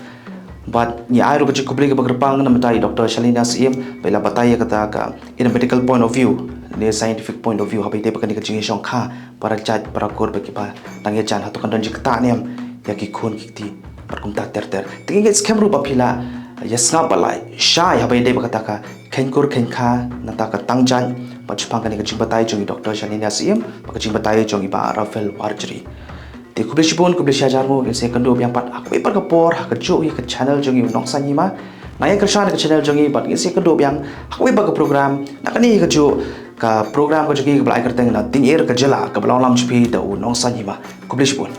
Bad ngi ai ruh ka jingkhublei kaba kyrpang na ka bynta i Doctor Shalina Syiem, ba i la batai ïa kata ka, in a medical point of view, ne scientific point of view, haba ïadei bad kane ka jingïashongkha para jait para kur bad kiba dang ïajan, hato kan don jingktah ne em ïa ki khun ki kti bad kumta ter ter. Te ngi ngeit skhem ruh ba phi la ïa sngap bad la shai haba ïadei bad kata ka khein kur khein kha, nangta ka tang jaiñ, bad shaphang kane ka jingbatai jong i Doctor Shalina Syiem bad ka jingbatai jong i Bah Raphael Warjri. Te khublei shibun, khublei shihajar nguh, ngin sa ïakynduh biang pat ha kawei pat ka por ha kajuh hi ka channel jong ngi u Nongsaiñ Hima. Nang ïa kyrshan ha ka channel jong ngi bad ngin sa ïakynduh biang ha kawei pat ka program, na kane hi kajuh ka program ka jong ngi kaba la ai kyrteng Na Diengïer ka Jylla, kaba la lam sha phi da u Nongsaiñ Hima. Khublei shibun.